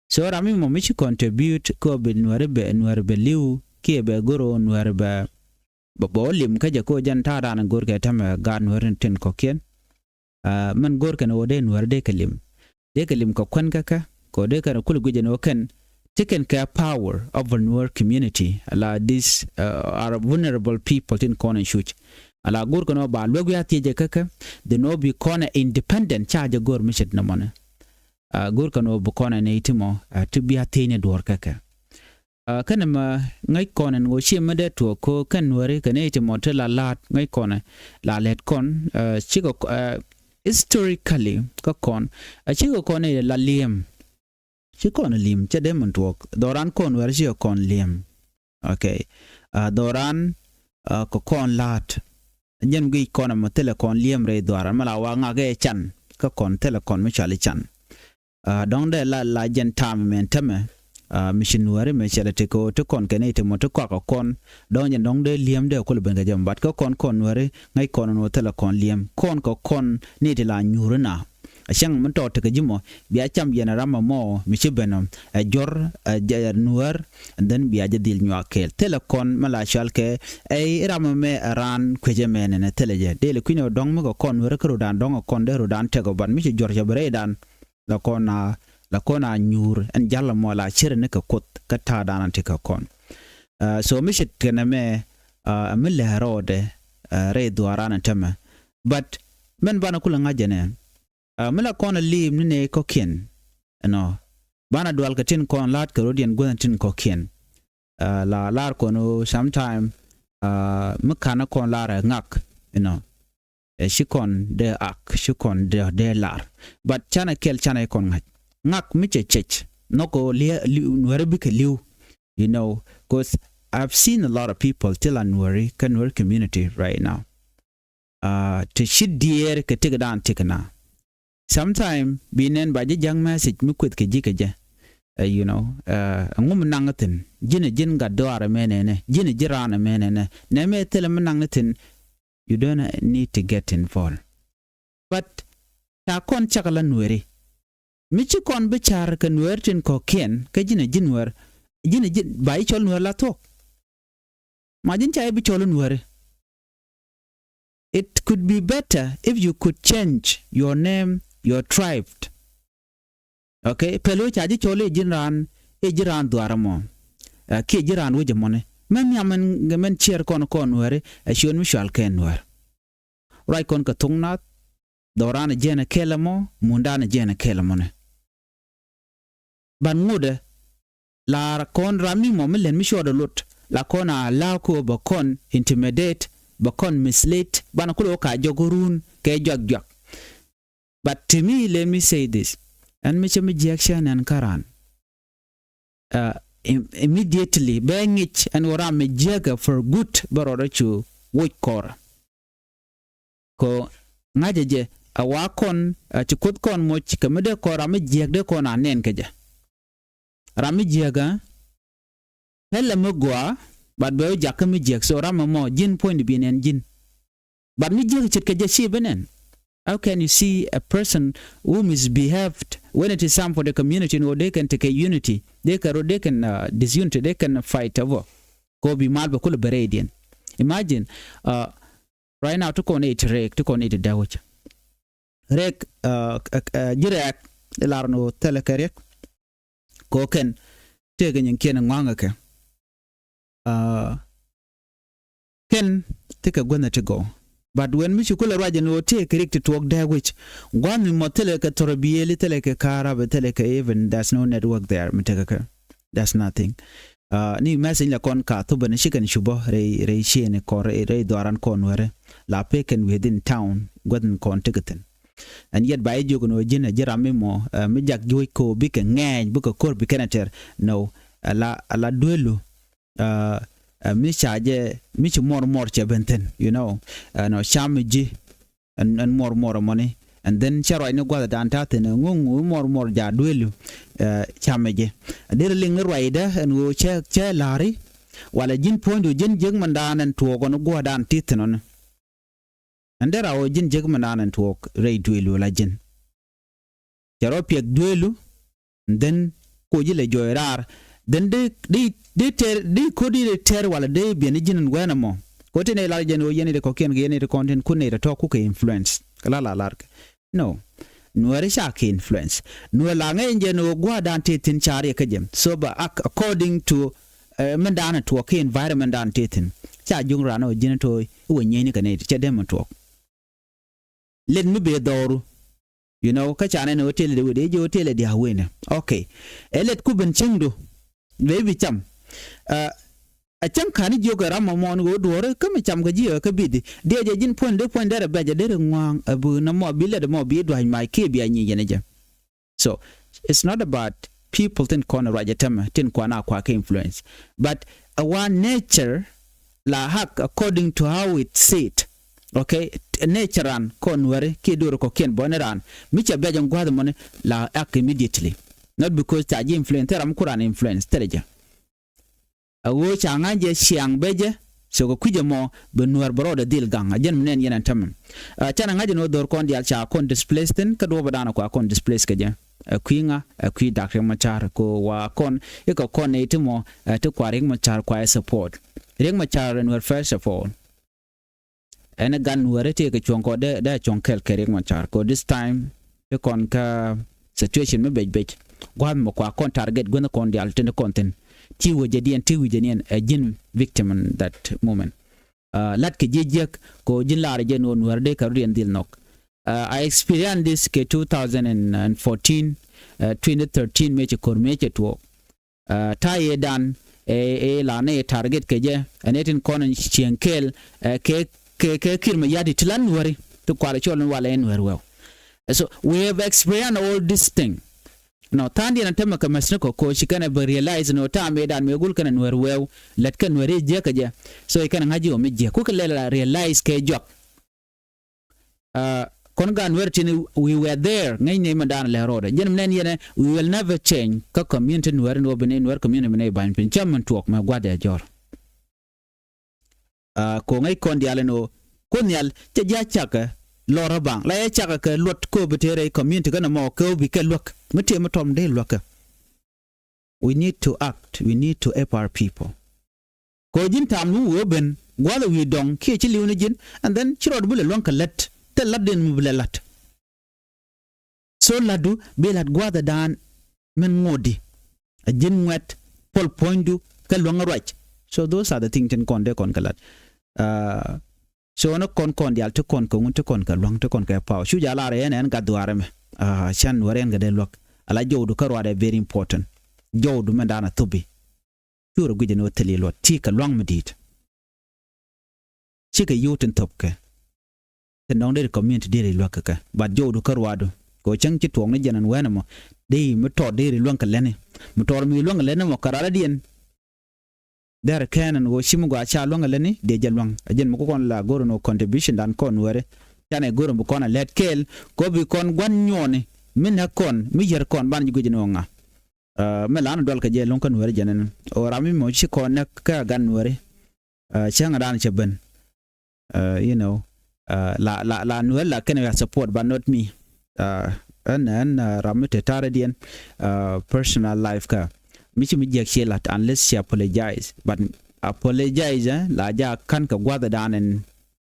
So ram mi mɔ mi ci contribute kɛ bi nuɛri bɛ, nuɛri bɛ li̱w kiɛ bɛ goro nuɛri bɛ, bɛ bɛ wä lim kä jɛ ko jɛn ta̱a̱ da̱a̱n go̱o̱r kɛ tämɛ gaat Nuäär tin kɔ̱kiɛn. Mɛn go̱o̱r kɛn ɣöö dee Nuäär dee kɛ lim, dee kɛ lim kɛ kuän kä kɛ kɛ ɣöö dee kɛn kulɛ guic ɛn ɣöö kɛn ti kɛn kɛ power over Nuer community. Ala these are vulnerable people tin kɔn in cuc. Ala go̱o̱r kɛn ɣöö ba luäk wi̱i̱ a thiecɛ kä kɛ dhin ɣöö bi kɔn ɛ independent ca jɛ go̱o̱r mi ce̱t nɔmɔnɛ. Go̱o̱r kɛn ɣöö bi kɔn ɛ nɛy ti mɔ ti bi a thiecni duɔ̱ɔ̱r kä kɛ. Kɛn ɛmɛ ŋäc kɔn ɛn ɣöö ciɛ mi dee tuɔɔk ko kɛn Nuääri kɛ nɛy ti mɔ ti la la̱a̱t ŋäc kɔn ɛ la lɛt kɔn cikɛ historically kä kɔn a cikɛ kɔn ɛ la liɛm. Ci kɔn ɛ li̱em cɛ dee min tuɔɔk dhɔran kɔn Nuääri cikɛ kɔn liɛm. Okay. Dhɔran kɛ kɔn la̱a̱t jɛn guic kɔn ɛmɛ thilɛ kɔn liɛm rɛy dhuaran mɛ la wa ŋak ɛ can kä kɔn thilɛ kɔn mi cɔal i̱ can. Dɔ̱ŋ dee la la jɛn ta̱a̱m mɛn tämɛ mi ci Nuääri mɛ cɛlɛ ti kɛ ɣöö ti kɔn kɛ nɛy ti mɔ ti kɔakɛ kɔn dɔ̱ŋ jɛn dɔ̱ŋ dee li̱em dee kulɛ ben kɛ jɛ mɛ bat kä kɔn kɔn Nuääri ŋäc kɔn ɛn ɣöö thilɛ kɔn li̱em kɔn kɛ kɔn nɛy ti la nyuuri na. A cäŋ mi tɔɔt tekɛ ji̱ mɔ bia cam yɛn ɛ ram ɛmɔ mi ci ben ɔ ɛ jɔr ɛ Nuäär. And then bia jɛ dhil nyuak kɛɛl thilɛ kɔn mi la cɔal kɛ ɛ ram ɛmɛ ɛ raan kuecɛ mɛ nɛnɛ thilɛ jɛ dee lɛ kui̱n ɛ dɔ̱ŋ mi kɛ kɔn Nuääri kä ro̱dan dɔ̱ŋ ɛ kɔn dee ro̱dan tɛk ɔ bat mi ci jɔr cɛ bi rɛydan. La kɔn a la kɔn a nyuur ɛn jal mɔ la cir ni kɛ Kuoth kä ta̱a̱ da̱a̱n ti kɛ kɔn. So mi ce̱t kɛn ɛmɛ mi lɛ rɔɔdɛ rɛy dhuaran ɛn tämɛ. But mɛn banɛ kulɛ ŋa̱c jɛ nɛ mi la kɔn a li̱i̱m ni nɛ kɔ̱kiɛn ɛnɔ banɛ dual kɛ tin kɔn la̱a̱t kɛ ro̱diɛn guäthni tin kɔ̱kiɛn. La lar kɔn ɣöö sometime mi ka̱n kɔn lar ɛ ŋak ɛnɔ. Ɛ ci kɔn dee ak ci kɔn dee dee lar. But canɛ kɛl canɛ kɔn ŋa̱c ŋak mi cɛ cɛc nhɔk ɣöö liɛ Nuääri bikɛ li̱w. You know, 'cause I've seen a lot of people ti la Nuääri kä Nuääri community right now. Ti ci diɛɛr kɛ tik dan tik na. Sometime bi nɛn ba ji̱ ja̱ŋ message mi kueth kɛ ji̱ kɛ jɛ. You know, ɛŋu mi naŋ thin ji̱n ji̱n gat dɔaar mɛ nɛnɛ ji̱n ji̱ raan mɛ nɛnɛ nɛ mɛ thilɛ mi naŋ thin. You don't need to get involved. But ca kɔn cak la Nuääri mi ci kɔn bi car kɛ Nuäär tin kɔ̱kiɛn kä ji̱n ji̱ Nuäär ji̱n ji̱ ba ji̱ cɔl Nuäär la thuɔ̱k. Ma ji̱n ca ji̱ bi cɔl Nuääri. It could be better if you could change your name, your tribe. Okay, pɛl ɣöö ca ji̱ cɔl i̱ ji̱n raan i̱ ji̱ raan dhuaar ɛmɔ kiɛ ji̱ raan wec ɛmɔni. Mɛn nhiam mɛn mɛn ciɛɛr kɔn kɔn Nuääri ɛ ciöön mi cual kɛn Nuäär. Ruac kɔn kɛ thok nath dhɔk raan ɛ jiɛn ɛ kɛl ɛmɔ mun daan ɛ jiɛn ɛ kɛl ɛmɔni. Ban ŋotdɛ la kɔn ram mi mɔ mi lɛn mi cuɔt ɛ lot la kɔn a la̱a̱ köö bɛ kɔn intimidate bɛ kɔn mislead banɛ kulɛ wä ka jɔk run kɛ juak juak. But to me, let me say this. Ɛn mi cä mi jiɛk cä nɛn kä ran immediately bɛ ŋic ɛn wä ram mi jiɛkɛ for good bä rɔɔdɛ cu woc kɔr. Kɔ ŋa̱cä jɛ a wa kɔn a ci kuoth kɔn moc kɛ mi dee kɔn ram mi jiɛk dee kɔn a nɛn kɛ jɛ. Ram mi jiɛk a pɛlɛ mi gɔaa. But bɛ wä jakä mi jiɛk so ram ɛmɔ ji̱n puɔ̱ny di bi nɛn ji̱n. But mi jiäk ce̱tkɛ jɛ ci bi nɛn. How can you see a person who misbehaved when it is time for the community ni wä dee kɛn tekɛ unity dee kɛn rot dee kɛn disunity dee kɛn fight over. Kɔ bi mal bɛ kulɛ bɛ rɛydiɛn. Imagine right now ti kɔn iti rɛk ti kɔn iti dawec. Rɛk ji̱ rɛk ilar ni wä thɛlɛ kɛ rɛk. Kɔ kɛn tëëkɛ nyin kiɛn ŋɔaŋɛ kɛ kɛn tekɛ guänh ti gɔw. But when mi ci kulɛ ruac ɛn ɣöö tëëkɛ rik ti tuɔɔk dee wi̱c gua̱n mi mɔ thilɛ kɛ thɔrɔ biëëli thilɛ kɛ ka̱ra̱p thilɛ kɛ even there's no network there mi tekɛ kɛ. There's nothing. Ni message la kɔn ka thubä ni cikɛn cupä rɛy rɛy ciëëni kɔn rɛy dhuaran kɔn wärä la pekɛn within town guäth ni kɔn tekɛ thi̱n. And yet ba i̱ jiök ni wä ji̱n ɛ ji̱ ram mi mɔ mi jak ji̱ wec ko bikɛ ŋɛɛny bikɛ ko̱r bikɛn ɛ tɛr. No. Ala ala duelu mi ca jɛ mi ci muɔr muɔr cɛ ben thi̱n, you know. Ɛn ɔ cam mi ji̱ ɛn ɛn muɔr muɔr ɛmɔni. And then cɛ ruacni gua̱thdan ta̱thi̱n ŋuŋ mi muɔr muɔr ja duelu. Cam mi ji̱ derɛ liŋ ni ruacdä ɛn ɣöö cɛ cɛ la̱ri. Walɛ ji̱n puɔ̱nydu ji̱n jiäk mindan ɛn tuɔɔk ɔni gua̱thdan ti thi̱n ɔni. Ɛn derɛ a ɣöö ji̱n jiäk mindan ɛn tuɔɔk rɛy duelu la ji̱n. Cɛ rɔ piɛth duelu. Then ko ji̱ lɛ jɔɔy raar. Then dee dee dee tɛr dee ko̱r dee tɛr walɛ dee biɛn ji̱n ɛn wɛn ɛmɔ. Ɣöö tin ɛ lar jɛn ɣöö yɛn nɛy ti kɔ̱kiɛn kɛ yɛn nɛy ti kɔn tin kun nɛy tɔ̱tɔ̱ kukɛ influence. Kɛ la la lar kɛ. No. Nuääri ca kɛ influence. Nuäär la ŋäc jɛn ɣöö gua̱a̱th dan tëë thi̱n ca riɛk kä jɛ. So ba ac-, according to, eh, min dan tuɔɔk kɛ environment dan tëë thi̱n. Ca juŋ ran ɣöö ji̱n tɔ̱ i̱ wä nyieyni kɛ nɛy ti cɛ dee min tuɔɔk. Let mi bee dhɔru. You know, kä ca nɛn hotel di wede, jɛ hotel di a wene. Okay. Ɛ let ku ben cieŋdu. Bee bi cam. Ah, a cäŋ ka̱n jiök ɛ ram mɔmɔn ɣöö duɔ̱ɔ̱ri kä mi cam kɛ ji̱ ɛ kä bidi. Diɛ jɛ ji̱n puɔ̱ny dee puɔ̱ny derɛ bɛc ɛ derɛ ŋua̱a̱ŋ ɛ bi nɔmɔ bi let mɔ bi dua̱ny mac kiɛ bi a nyic yɛn ɛ jɛ. So it's not about people tin kɔn ruac ɛ tämɛ tin kuan a kua kɛ influence. But our nature la act according to how it said. Okay, nature ran kɔn weri kiɛ duɔri kɔ̱kiɛn bɔni ran mi cɛ bɛc ɛn gua̱th mɔni la act immediately. Not because ca ji̱ influence, thil ram ku ran influence thilɛ jɛ. A ɣöö ca ŋa̱c jɛ ciaŋ bɛ jɛ. So kɛ kui̱c ɛmɔ bɛ nuäär bɛ rɔɔdɛ dhil gaŋ a jɛn mi nɛn yɛn ɛn tämɛ. Ah, canɛ ŋa̱c ɛn ɣöö dho̱r kɔn diaal ca kɔn displace thi̱n kä duɔ̱ɔ̱p ɛ da̱a̱n ɛ kua kɔn displace kɛ jɛ. Ɛ kui̱ ŋa, ɛ kui̱ dak Riek Machar kɛ ɣöö wa kɔn i̱ kɛ kɔn nɛy ti mɔ, eh, ti kua Riek Machar kua ɛ support. Riek Machar ɛ nuäär first of all. Ɛn ɛ gan nuäärɛ tëëkɛ cuɔ̱ŋ kɔ dee, dee cuɔ̱ŋ kɛl kɛ Riek Machar kɔ this time. Ti kɔn kä situation mi bec bec gua̱a̱th mɔ kua kɔn target guänh kɔn diaal tin kɔn thi̱n. Ti wecɛ diɛn, ti wecɛ niɛn ɛ ji̱n victim in that moment. Ah, lat kɛ ji̱ jiäk kɔ ji̱n laarɛ jɛ nuɔ̱ɔ̱r nuäärɛ dee kɛ rut yɛn dhil nhɔk. Ah, I experienced this kɛ two thousand and fourteen, ah, twenty thirteen mëë cɛ ko̱r mëë cɛ tuɔɔk. Ah, ta̱yɛ dan ɛ, ɛ la nɛ target kɛ jɛ ɛn ɛ tin kɔn cieŋ kɛɛl, ɛ, kɛ, kɛ, kɛ Kiir Mayardit ti la nuääri ti kualɛ cɔl ni walɛ ɛ nuäär wɛw. So we have experienced all this thing. No, tha̱a̱ŋdiɛn a tämɛ kɛ mɛsni kɔ koci kɛnɛ bɛ realize no ta̱a̱ mëë dan mëë gul kɛnɛ nuäär wɛw lät kɛ nuääri jiäk kɛ jɛ. So ikɛnɛ ŋa̱c ji̱ ɔ mi jiäk kukɛ lɛl a realize kɛ juak. Ah, kɔn gan nuɛr tin we were there ŋäcni mi dan lɛ rɔɔdɛ jɛn mi nɛn yɛnɛ we will never change kä community nuɛr ni wä bi ni nuɛr community mi ni ba̱ny piny cä min tuɔk mɛ gua̱dɛ jɔr. Ah, ko ŋäc kɔn dial ni wä kun nhial cɛ jia cakɛ lɔr ɛ baŋ la yɛ cakɛ kɛ luɔt ko bi tëë rɛy community kä nɔmɔ kɛ wä bi kɛ luäk mi tëë mi tɔm dee luäkä. We need to act, we need to help our people. Kɛ ɣöö ji̱n ta̱a̱m ni wee ben gua̱a̱th ɛ wi̱i̱ dɔ̱ŋ kiɛ ci li̱w ni ji̱n, and then ci rɔɔd bi lɛ luäŋ kɛ lät thil la̱tdiɛn mi bi lɛ la̱t. So la̱tdu bi la̱t gua̱a̱th ɛ da̱a̱n min ŋo̱o̱di ɛ ji̱n ŋuɛ̈t puɔl puɔ̱nydu kɛ luäŋ ɛ ruac. So those are the things tin kɔn dee kɔn kɛ la̱t. Ah, so ni kɔn kɔn diaal ti kɔn kɛ ŋun ti kɔn kɛ lua̱ŋ ti kɔn kɛ paw cu jaa lar ɛn ɛn gat dhuaar ɛmɛ. Ah, can wär ɛn kɛ dee luäk ala jɔwdu kä ruaadɛ very important. Jɔwdu mɛn da̱a̱n a thupi. Cu rɔ guic ɛn wä thil iluɔt ti kɛ lua̱ŋ mi di̱i̱t. Cikɛ yio̱w tin thop kɛ. Tin dɔ̱ŋ deri community deri luäk kɛ kɛ bat jɔwdu kä ruaadu. Kɛ wä cäŋ ci tuɔɔk ni jɛn ɛn wɛn ɛmɔ dee mi tɔɔr deri luäŋ kɛ lätni. Mi tɔɔr mi luäŋ kɛ lätni mɔ kɛ raladiɛn. Derɛ kɛn ɛn ɣöö ci mi gɔaa ca luäŋ ɛ lätni dee jɛ luäŋ ɛ jɛn mi ku kɔn la go̱r ɛn ɣöö contribution dan kɔn weri. Canɛ go̱r ɛn bi kɔn ɛ lät kɛɛl kɛ ɣöö bi kɔn gua̱n nyuɔɔni mi näk kɔn mi yär kɔn ban ji̱ guic ɛn ɣöö ŋa. Ah, mɛ lan dual kɛ jɛ luäŋ kä nuɛri jɛn ɛn ɣöö ram mi mɔ ci kɔn näk kä gan nuɛri. Ah, cäŋ dan cɛ ben. Ah, you know, ah, la la la nuɛri la kɛn ya support but not me. Ah, ɛn ɛn ah, ram mi te ta̱rɛ diɛn ah, personal life kä mi ci mi jiɛk ci lat unless ci apologize but apologize eh, la ja kan kɛ gua̱th dan ɛn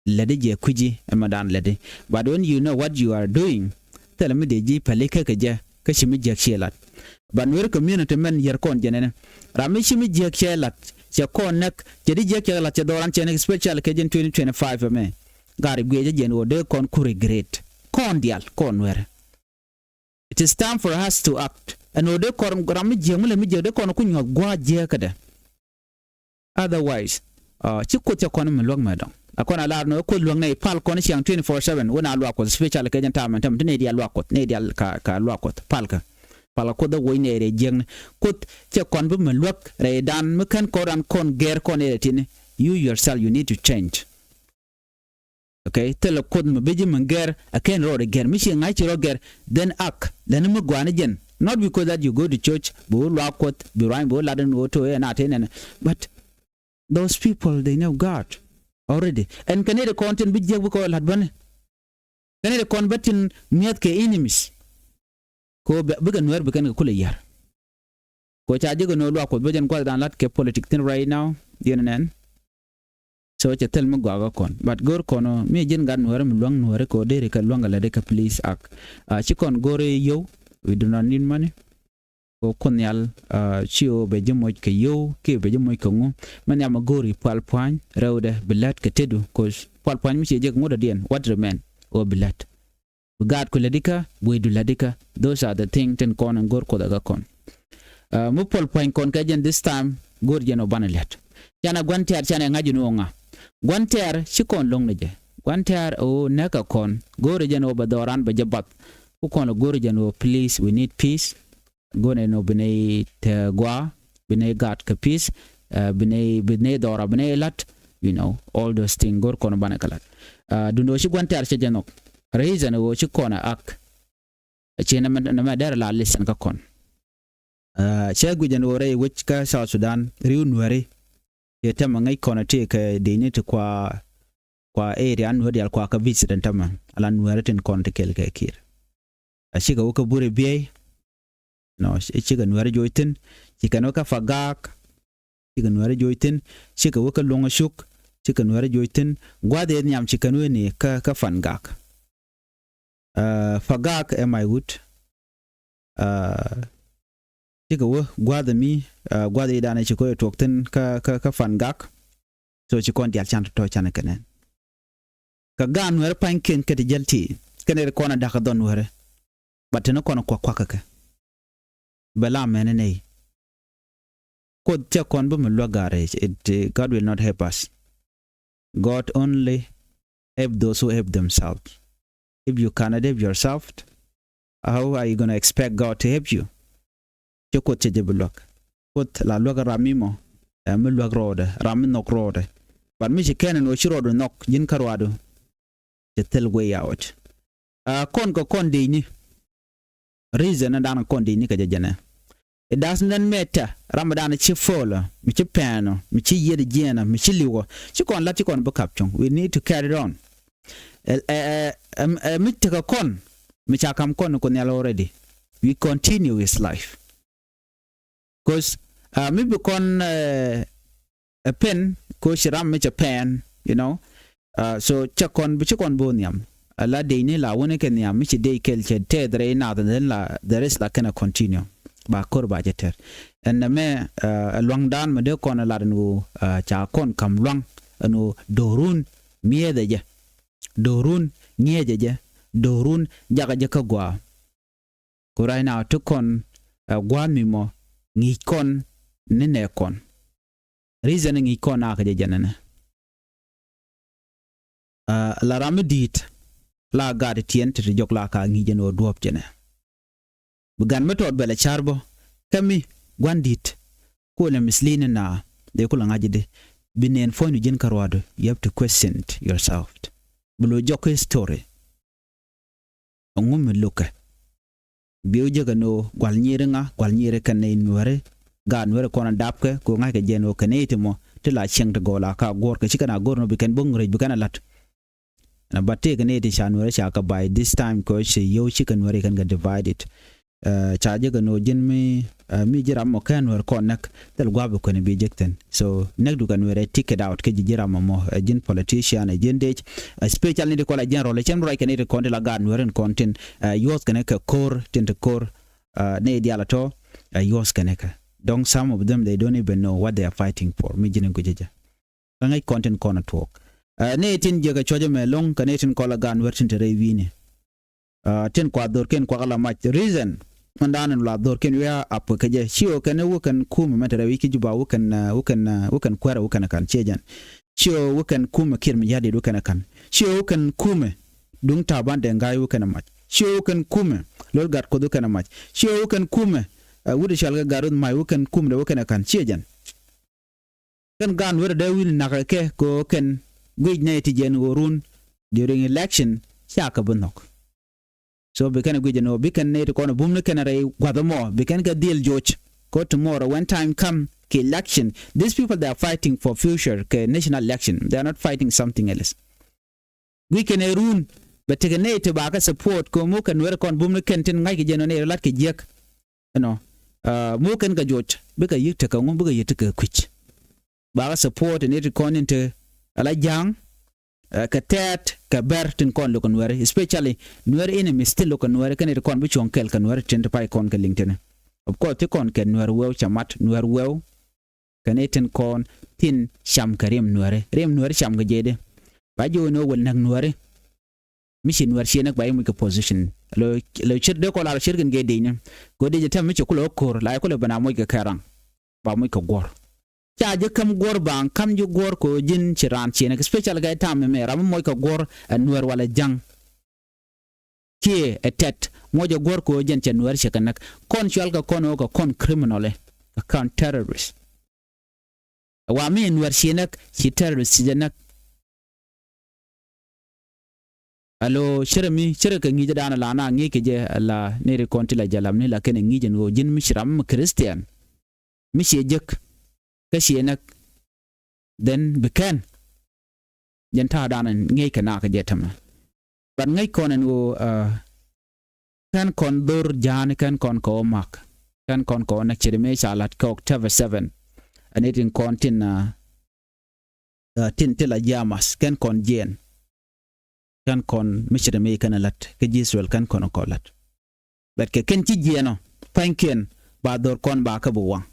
lätdi jɛ kui̱ci ɛmɛ dan lätdi. But when you know what you are doing thilɛ mi dee ji̱ päli kä kɛ jɛ kä ci mi jiäk ciɛ lat. But nuɛri community mɛn yär kɔn jɛ nɛnɛ ram mi ci mi jiäk ciɛ lat cɛ kɔn näk cɛ di jiäk ciɛ lat cɛ dhɔran cɛ näk special kɛ jɛn twenty twenty-five ɛmɛ. Gari guiɛ jɛ jɛn wä dee kɔn ku regret kɔn dial kɔn nuɛri. It is time for us to act. Ɛn ɣöö dee kɔn ram mi jiäk mi lɛ mi jiäk dee kɔn ku nyuɔth gua̱a̱th jiäkädɛ. Otherwise, ah, ci Kuoth cɛ kɔn mi luäk mɛ dɔ̱ŋ. A kɔn a lar ni wä Kuoth luäk nɛy pal kɔn ciaŋ twenty-four seven wä na luak Kuɔth special kɛ jɛn ta̱a̱ mɛn tɛm ti nɛy diaal luak Kuɔth nɛy diaal ka, ka luak Kuɔth palkä. Palkä Kuoth a woc nɛy rɛy jiäkni. Kuoth cɛ kɔn bi mi luäk rɛy dan mi kän kɔn ran kɔn gɛr kɔn nɛy rɛy tini. You yourself, you need to change. Okay, thilɛ Kuoth mi bi ji̱ mi gɛr a ken rɔɔdɛ gɛr mi ci ŋa̱c ci rɔ gɛr. Then act lɛni mi gua̱a̱ni jɛn. Not because that you go to church bi wä luaak Kuɔth bi ruany bi wä lat in wä to̱ ɛn a te nɛnɛ. But those people they know God already. Ɛn kɛ nɛy ti kɔn tin bi jiäk bi kɔn la̱t bäni. Kɛ nɛy ti kɔn bä tin mi̱eth kɛ enemies. Ko bikɛ nuɛr bi kɛn kɛ kulɛ yär. Ko ca jek ɛn ɣöö luaak Kuɔth bä jɛn gua̱thdan la̱t kɛ politic thin right now. Yɛn nɛn. So cɛ thil mi gɔaa kä kɔn. But go̱o̱r kɔn ɔ, mi ji̱n gat nuääri mi luäŋ nuääri kɛ ɔ deri kɛ luäŋ kɛ lätdi kä please ak. Ci kɔn go̱o̱r i̱ yio̱w, we do not need money. Kɛ ɔ Kuoth Nhial ci ɣöö bɛ ji̱ moc kɛ yio̱w kiɛ bɛ ji̱ moc kɛ ŋu. Mi nhiam mi go̱o̱r i̱ pual pua̱ny rɛwdɛ bi lät kɛ tetdu. Kɛ pual pua̱ny mi ciɛ jek ŋut dɔ̱diɛn, what remain? Ɣöö bi lät. Bi gaat ku lätdikä, bi wecdu lätdikä. Those are the thing tin kɔn in go̱o̱r Kuoth ɛ kä kɔn. Mi puɔl pua̱ny kɔn kɛ jɛn this time, go̱o̱r jɛn ɔ banɛ lät. Canɛ gua̱n tɛ̈r canɛ ŋa̱c in ɣöö ŋa. Gua̱n tɛ̈r ci kɔn lo̱ŋ ni jɛ. Gua̱n tɛ̈r ɣöö näk kɛ kɔn. Go̱o̱r jɛn ɣöö bɛ dhɔran bɛ jɛ bath. Ku kɔn lɛ go̱o̱r jɛn ɣöö please, we need peace. Go̱o̱r jɛn ɣöö bi nɛy te gɔaa, bi nɛy gaat kɛ peace, bi nɛy, bi nɛy dhɔra, bi nɛy la̱t, you know, all those things go̱o̱r kɔn banɛ kɛ la̱t. Duundɛ ɣöö ci gua̱n tɛ̈r cɛ jɛ nhɔk. Reason ɣöö ci kɔn ɛ ak. Ci nɛmɛ, nɛmɛ dɛr la listen kä kɔn. Cɛ guic ɛn ɣöö rɛy wec kä South Sudan ri̱w nuääri. Cɛ tɛmɛ ŋäc kɔn ɛ tëë kɛ dini ti kua, kua area nuääri diaal kua kä visit ɛn tɛmɛ. Ala nuääri tin kɔn ti kɛl kɛ Kiir. A cikɛ wä kä Buri Biey. Nɔ, cikɛ nuääri joc thi̱n. Cikɛ wä kä Pagak. Cikɛ nuääri joc thi̱n. Cikɛ wä kä Luɔ̱ŋ Cuk. Cikɛ nuääri joc thi̱n. Gua̱th ëë nhiam cikɛ wä ni kä, kä Pangak. Pagak ɛ Maiwut. Cikɛ wä gua̱th mi, gua̱th i̱ danɛ ci kɔ ɛ tuɔk thi̱n kä, kä, kä Pangak. So ci kɔn diaal can tɔ̱tɔ̱ can kɛ nɛn. Kä gaat nuääri pa̱ny kiɛn kä ti jäl ti kɛn ri kɔn a da̱k dhɔn nuääri. But tini kɔn kuak kuak kɛ kɛ. Bɛ la mɛn nɛy. Kuoth cɛ kɔn bi mi luäk gaat rɛy. It, uh, God will not help us. God only help those who help themselves. If you cannot help yourself, how are you gonna expect God to help you? Cɛ Kuoth cɛ jɛ bi luäk. Kuoth la luäk ram mi mɔ, ɛ mi luäk rɔɔdɛ, ram mi nhɔk rɔɔdɛ. But mi ci kɛn ɛn ɣöö ci rɔɔdu nhɔk ji̱n kä ruaadu. Cɛ thil way out. Ɛ kɔn kɛ kɔn dicni. Reason ni dan kɔn dicni kɛ jɛ jɛnɛ. It doesn't matter ram dan ci follow, mi ci pɛɛnɔ, mi ci yiet jiɛnɔ, mi ci liwɔ. Ci kɔn lat ci kɔn bi kap cuŋ. We need to carry it on. Ɛ, ɛ, ɛ, ɛ, ɛ, mi tekɛ kɔn, mi ca kam kɔn ni Kuoth Nhial already. We continue with life. 'Cause, uh, mi bi kɔn, uh, ɛ pen, ko ci ram mi cɛ pɛn, you know. Uh, so cɛ kɔn bi ci kɔn bo nhiam. A la dec ni la wuni kɛ nhiam mi ci dec kɛl cɛ tɛth rɛy nath, then la the rest la kɛn a continue. Ba kor ba cɛ tɛr. Ɛn nɛ mɛ, uh, ɛ luaŋdan mi dee kɔn ɛ lat ɛn ɣöö, uh, ca kɔn kam luaŋ ɛn ɣöö do̱run miɛthɛ jɛ. Do̱run ŋiɛcɛ jɛ. Do̱run jakɛ jɛ kä gua̱a̱. Ku right now ti kɔn, uh, gua̱a̱th mi mɔ ŋi̱i̱c kɔn ni nɛ kɔn. Reason ŋi̱i̱c kɔn a kɛ jɛ jɛnɛnɛ. Uh, la ram mi di̱i̱t la gat tiɛn ti ti jɔk la ka ŋi̱i̱c jɛn ɣöö duɔ̱ɔ̱p jɛnɛ. Bi gan mi tɔɔt bɛl a ca̱r bä kä mi gua̱n di̱i̱t. Ku lɛ mislead ni na dee ku la ŋa̱c di bi nɛn puɔ̱nydu ji̱n kä ruaadu. You have to question it yourself. Bi lo̱c jɔk kä history. Ɛŋu mi lo̱kɛ? Bieu jekɛ ni ɣöö gua̱l nyiri ŋa, gua̱l nyiri kɛn nɛy nuääri. Gaat nuääri kɔn a dapkɛ kɛ ɣöö ŋa̱ckɛ jɛ ni ɣöö kɛn nɛy ti mɔ ti la cieŋ ti gɔw la ka guɔ̱ɔ̱rkɛ ci kɛn a go̱r ni ɣöö bi kɛn bo̱ŋ rɛc bi kɛn a la̱t. Ɛn a ba tëëkɛ nɛy ti ca nuääri ca kɛ by this time kɛ ɣöö ci yio̱w cikɛ nuääri kɛn kɛ divided. Ɛ, ca jekɛ ni ɣöö ji̱n mi, ɛ, mi ji̱ ram mɔ kɛ nuääri kɔn näk. Thil gua̱a̱p bi kuɛn bi jek thi̱n. So näkdu kɛ nuɛrɛ ticket out kä ji̱ ji̱ ram mɔ, ɛ ji̱n politician, ɛ ji̱n dec, ɛ special ni ti kɔn la general, ɛ cɛn bi ruac kɛ ni ti kɔn ti la gaat nuɛrɛ in kɔn tin, ɛ yuɔth kɛ ni kɛ ko̱r tin ti ko̱r, ɛ ni diaal a tɔ, ɛ yuɔth kɛ ni kɛ. Dɔ̱ŋ some of them they don't even know what they are fighting for. Mi ji̱n in guic jɛ. Kä ŋäc kɔn tin kɔn a tuɔɔk. Ɛ ni tin jiäk ɛ cuɔ̱cä mɛ lo̱ŋ kɛ ni tin kɔn la gaat nuɛrɛ tin te rɛy wi̱i̱ni. Ɛ tin kua dhorkiɛn kuak la mac reason. Ŋuɔ̱ndan in la dhorkiɛn wi̱i̱ a apk kɛ jɛ ci ɣöö kɛn wä kɛn kumɛ mɛ te rɛw i̱ ki Juba wä kɛn, ɛ wä kɛn, ɛ wä kɛn kuɛrɛ wä kɛn ɛ ka̱n ciɛ jɛn. Ci ɣöö wä kɛn kumɛ Kiir Mayardit wä kɛn ɛ ka̱n. Ci ɣöö wä kɛn kumɛ duŋ Taban Deng Gai wä kɛn ɛ mac. Ci ɣöö wä kɛn kumɛ Lol Gatkuoth wä kɛn ɛ mac. Ci ɣöö wä kɛn kumɛ, ɛ wut i̱ cɔal kɛ Gatkuoth Mac wä kɛn kumɛ dee wä kɛn ɛ ka̱n ciɛ jɛn. Kɛn gaat nuɛrɛ dee wi̱n nakä kɛ kɛ ɣöö kɛn guic nɛy ti jɛn ɣöö run during election ca kɛ bi nhɔk. So bi kɛn guic ɛn ɣöö bi kɛn nɛy ti kɔn bum ni kɛn rɛy gua̱th ɛmɔ bi kɛn kɛ dhil joc. Kɛ tomorrow when time come kɛ election, these people they are fighting for future kɛ national election. They are not fighting something else. Guic kɛn ɛ run bɛ tekɛ nɛy ti ba kɛ support kɛ ɣöö muk kɛn nuɛrɛ kɔn bum ni kɛn tin ŋa̱ckɛ jɛn ɣöö nɛy rɛ lat kɛ jiäk. Ɛnɔ, ɛ muk kɛn kɛ joc bikɛ yi̱k tekɛ ŋu, bikɛ yi̱k tekɛ kui̱c. Ba kɛ support ni ti kɔn in te, ala ja̱a̱ŋ, kɛ tɛɛt kɛ bɛr tin kɔn lo̱k kɛ nuɛri, especially nuɛri enemies tin lo̱k kɛ nuɛri kɛn it kɔn bi cuɔ̱ŋ kɛl kɛ nuɛri tin ti pay kɔn kɛ liŋ tini. Of course ti kɔn kɛ nuɛri wɛw ca mat nuɛri wɛw. Kɛn it tin kɔn tin cam kɛ riɛm nuɛri, riɛm nuɛri cam kɛ jɛ di. Ba ji̱ wä ni wä wël näk nuɛri. Mi ci nuɛr ciɛ näk ba i̱ muc kɛ position. Lo, lo ciet dee kɔ la lo ciet kɛn gee di̱cni. Kɛ di̱c tɛm mi ci kulɛ wä ko̱r la i̱ kulɛ ben a muc kɛ kɛraŋ. Ba muc kɛ guɔ̱r. Ca ji̱ käm guɔ̱r baŋ, käm ji̱ guɔ̱r kɛ ɣöö ji̱n ci raan ciɛ näk, especially kɛ tam mi mɛ ram mi muc kɛ guɔ̱r ɛ nuɛr walɛ ja̱ŋ. Kiɛ ɛ tɛt muc ɛ guɔ̱r kɛ ɣöö jɛn cɛ nuɛr ciɛ kɛ näk. Kɔn cual kɛ kɔn ɣöö kɛ kɔn criminal ɛ, kɛ kɔn terrorist. Wa mi nuɛr ci näk ci terrorist ci jɛ näk. Alo, cere mi cere kɛ ŋi̱i̱c dan la na ŋi̱i̱c kɛ jɛ la ni ri kɔn ti la jalam ni la kɛn ŋi̱i̱c ɛn ɣöö ji̱n mi ci ram mi Christian mi ci jek kä ci näk. Then bi kɛn jɛn ta̱a̱ dan ŋi̱i̱c kɛ na kɛ jɛ tämɛ. But ŋäc kɔn ɛn ɣöö kɛn kɔn dhor ja̱a̱ni kɛn kɔn kɛ wä mak. Kɛn kɔn kɛ wä näk ceri mëë ca la̱t kɛ October seven. Ɛn it in kɔn tin tin ti la jiamas kɛn kɔn jiɛn. Kɛn kɔn mi ceri mëë kɛn la̱t kä ji̱ Israel kɛn kɔn kɔ la̱t. But kɛ kɛn ci jiɛn ɔ pa̱nykiɛn ba dhor kɔn ba kä bi waŋ.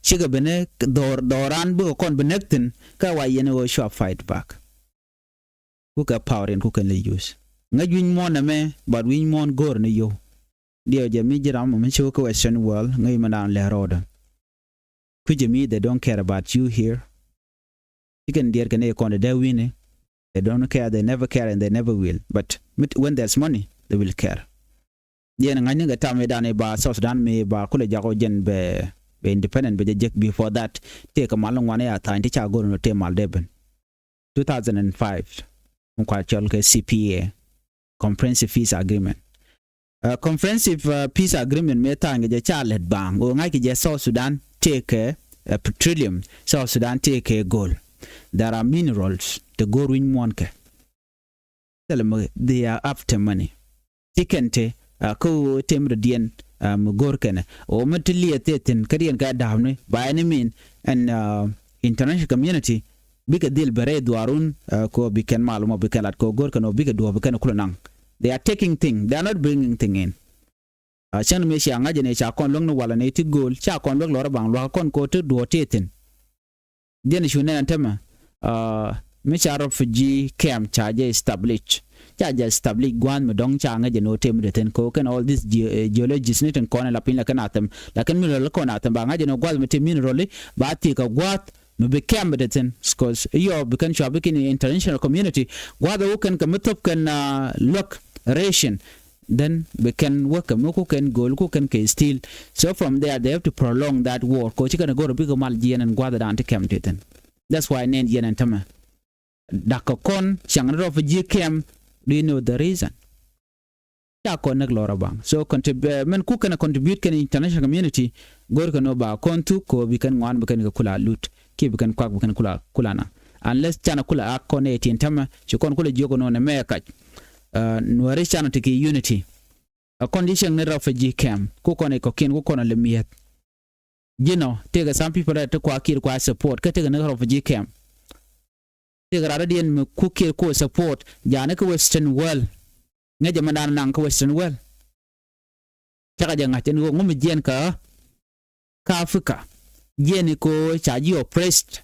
Cikɛ bi ni dhɔr dhɔran bikɛ kɔn bi näk thi̱n. Kä wa yɛn ɣöö cua fight back. Kukɛ power in kukɛ ni use. Ŋäc wi̱ny muɔ̱ɔ̱n nɛmɛ, but wi̱ny muɔ̱ɔ̱n go̱o̱r ni yio̱w. Diɛw jɛ mi ji̱ ram mi ci wä kä Western world ŋäc mi daan lɛ ro̱o̱dä. Kui̱cɛ mi they don't care about you here. Cikɛn diɛɛr kɛ ni kɔn dee wi̱ni. They don't care, they never care and they never will. But when there's money, they will care. Diɛn ŋa̱cni kɛ tam idan iba South Sudan mi ba kulɛ jak ɔ jɛn bɛ, bɛ independent bɛ jɛ jek. Before that tëë kɛ mal ŋuan i̱ a tha̱a̱ny ti ca go̱r ni tëë mal dee ben. Two thousand and five mi kua cɔl kɛ C P A, Comprehensive Peace Agreement. Comprehensive Peace Agreement mi tha̱a̱ny kɛ jɛ ca lɛt baaŋ ɣöö ŋa̱ckɛ jɛ South Sudan tëë kɛ petroleum, South Sudan tëë kɛ gold. There are minerals te go̱r wi̱ny muɔ̱ɔ̱n kɛ. Thilɛ mi they are after money. Ti kɛn te kä ɣöö te mi dɔ̱diɛn mi go̱r kɛnɛ ɣöö mi ti liɛth te thi̱n kä diɛn kɛ da̱a̱pni ba ɛn imin ɛn international community bikɛ dhil bɛ rɛy dhuaarun. Kɛ ɣöö bi kɛn mal mɔ bi kɛn lat kɛ ɣöö go̱r kɛn ɣöö bikɛ duɔ̱ɔ̱p bi kɛn kulɛ naŋ. They are taking thing, they are not bringing thing in. Cäŋ mi cia ŋa̱c jɛ ni ca kɔn luäŋ ni walɛ ni ti go̱o̱l ca kɔn luäk lɔrä baŋ luakä kɔn kɛ ɣöö ti duɔ̱ɔ̱p te thi̱n. Diɛn cu nɛn tämɛ mi ca refugee camp ca jɛ establish. Ca jɛ establish gua̱a̱th mi dɔ̱ŋ ca ŋäc jɛ ni ɣöö tëë mi te thi̱n kɛ ɣöö kɛn all this geologist ni tin kɔn in la piny la kɛn a them. Lakin mineral kɔn a them ba ŋa̱c jɛ ni ɣöö gua̱a̱th mi tëë mineral i̱ ba thi̱i̱ kɛ gua̱a̱th mi bi camp mi te thi̱n. Cause i̱ yɔɔ bi kɛn cua bi kɛn international community gua̱a̱th ɛ wä kɛn kɛ mi thop kɛn luäk ration. Then bi kɛn wäkɛ mi ku kɛn go̱o̱l ku kɛn kɛ steel. So from there they have to prolong that war kɛ ɣöö ci kɛn go̱o̱r bikɛ mal jiɛn ɛn gua̱a̱th dan ti camp ti thi̱n. That's why nɛn jiɛn ɛn tämɛ. Da̱k kɛ kɔn ciaŋ ni refugee camp. Do you know the reason? Ca kɔn näk lɔr a baŋ. So contrib- min ku kɛn a contribute kɛn international community. Go̱o̱r kɛn ɣöö ba kɔn thuk kɛ ɣöö bi kɛn ŋuan bi kɛn kɛ kula lut kiɛ bi kɛn kuak bi kɛn kula kula na. Unless canɛ kula ak kɔn ɛ tin tämɛ ci kɔn kula jiök kɛ nɔnɛ mɛ kac. Nuäri canɛ ti ki unity. A kɔn di cieŋ ni refugee camp ku kɔn i̱ kɔkiɛn ku kɔn a lɛ mi̱eth. Ji̱n ɔ tëëkɛ some people ɛ ti kua kiɛt kua support kä tëëkɛ ni refugee camp. Tëëkɛ rat rɔ̱diɛn mi ku kiɛt ku support ja̱a̱ni kä Western world. Ŋäcɛ mi dan naŋ kä Western world. Cakɛ jɛ ŋa̱c ɛn ɣöö ŋu mi jiɛn kä kä Africa. Jiɛn i̱ kɛ ɣöö ca ji̱ oppressed.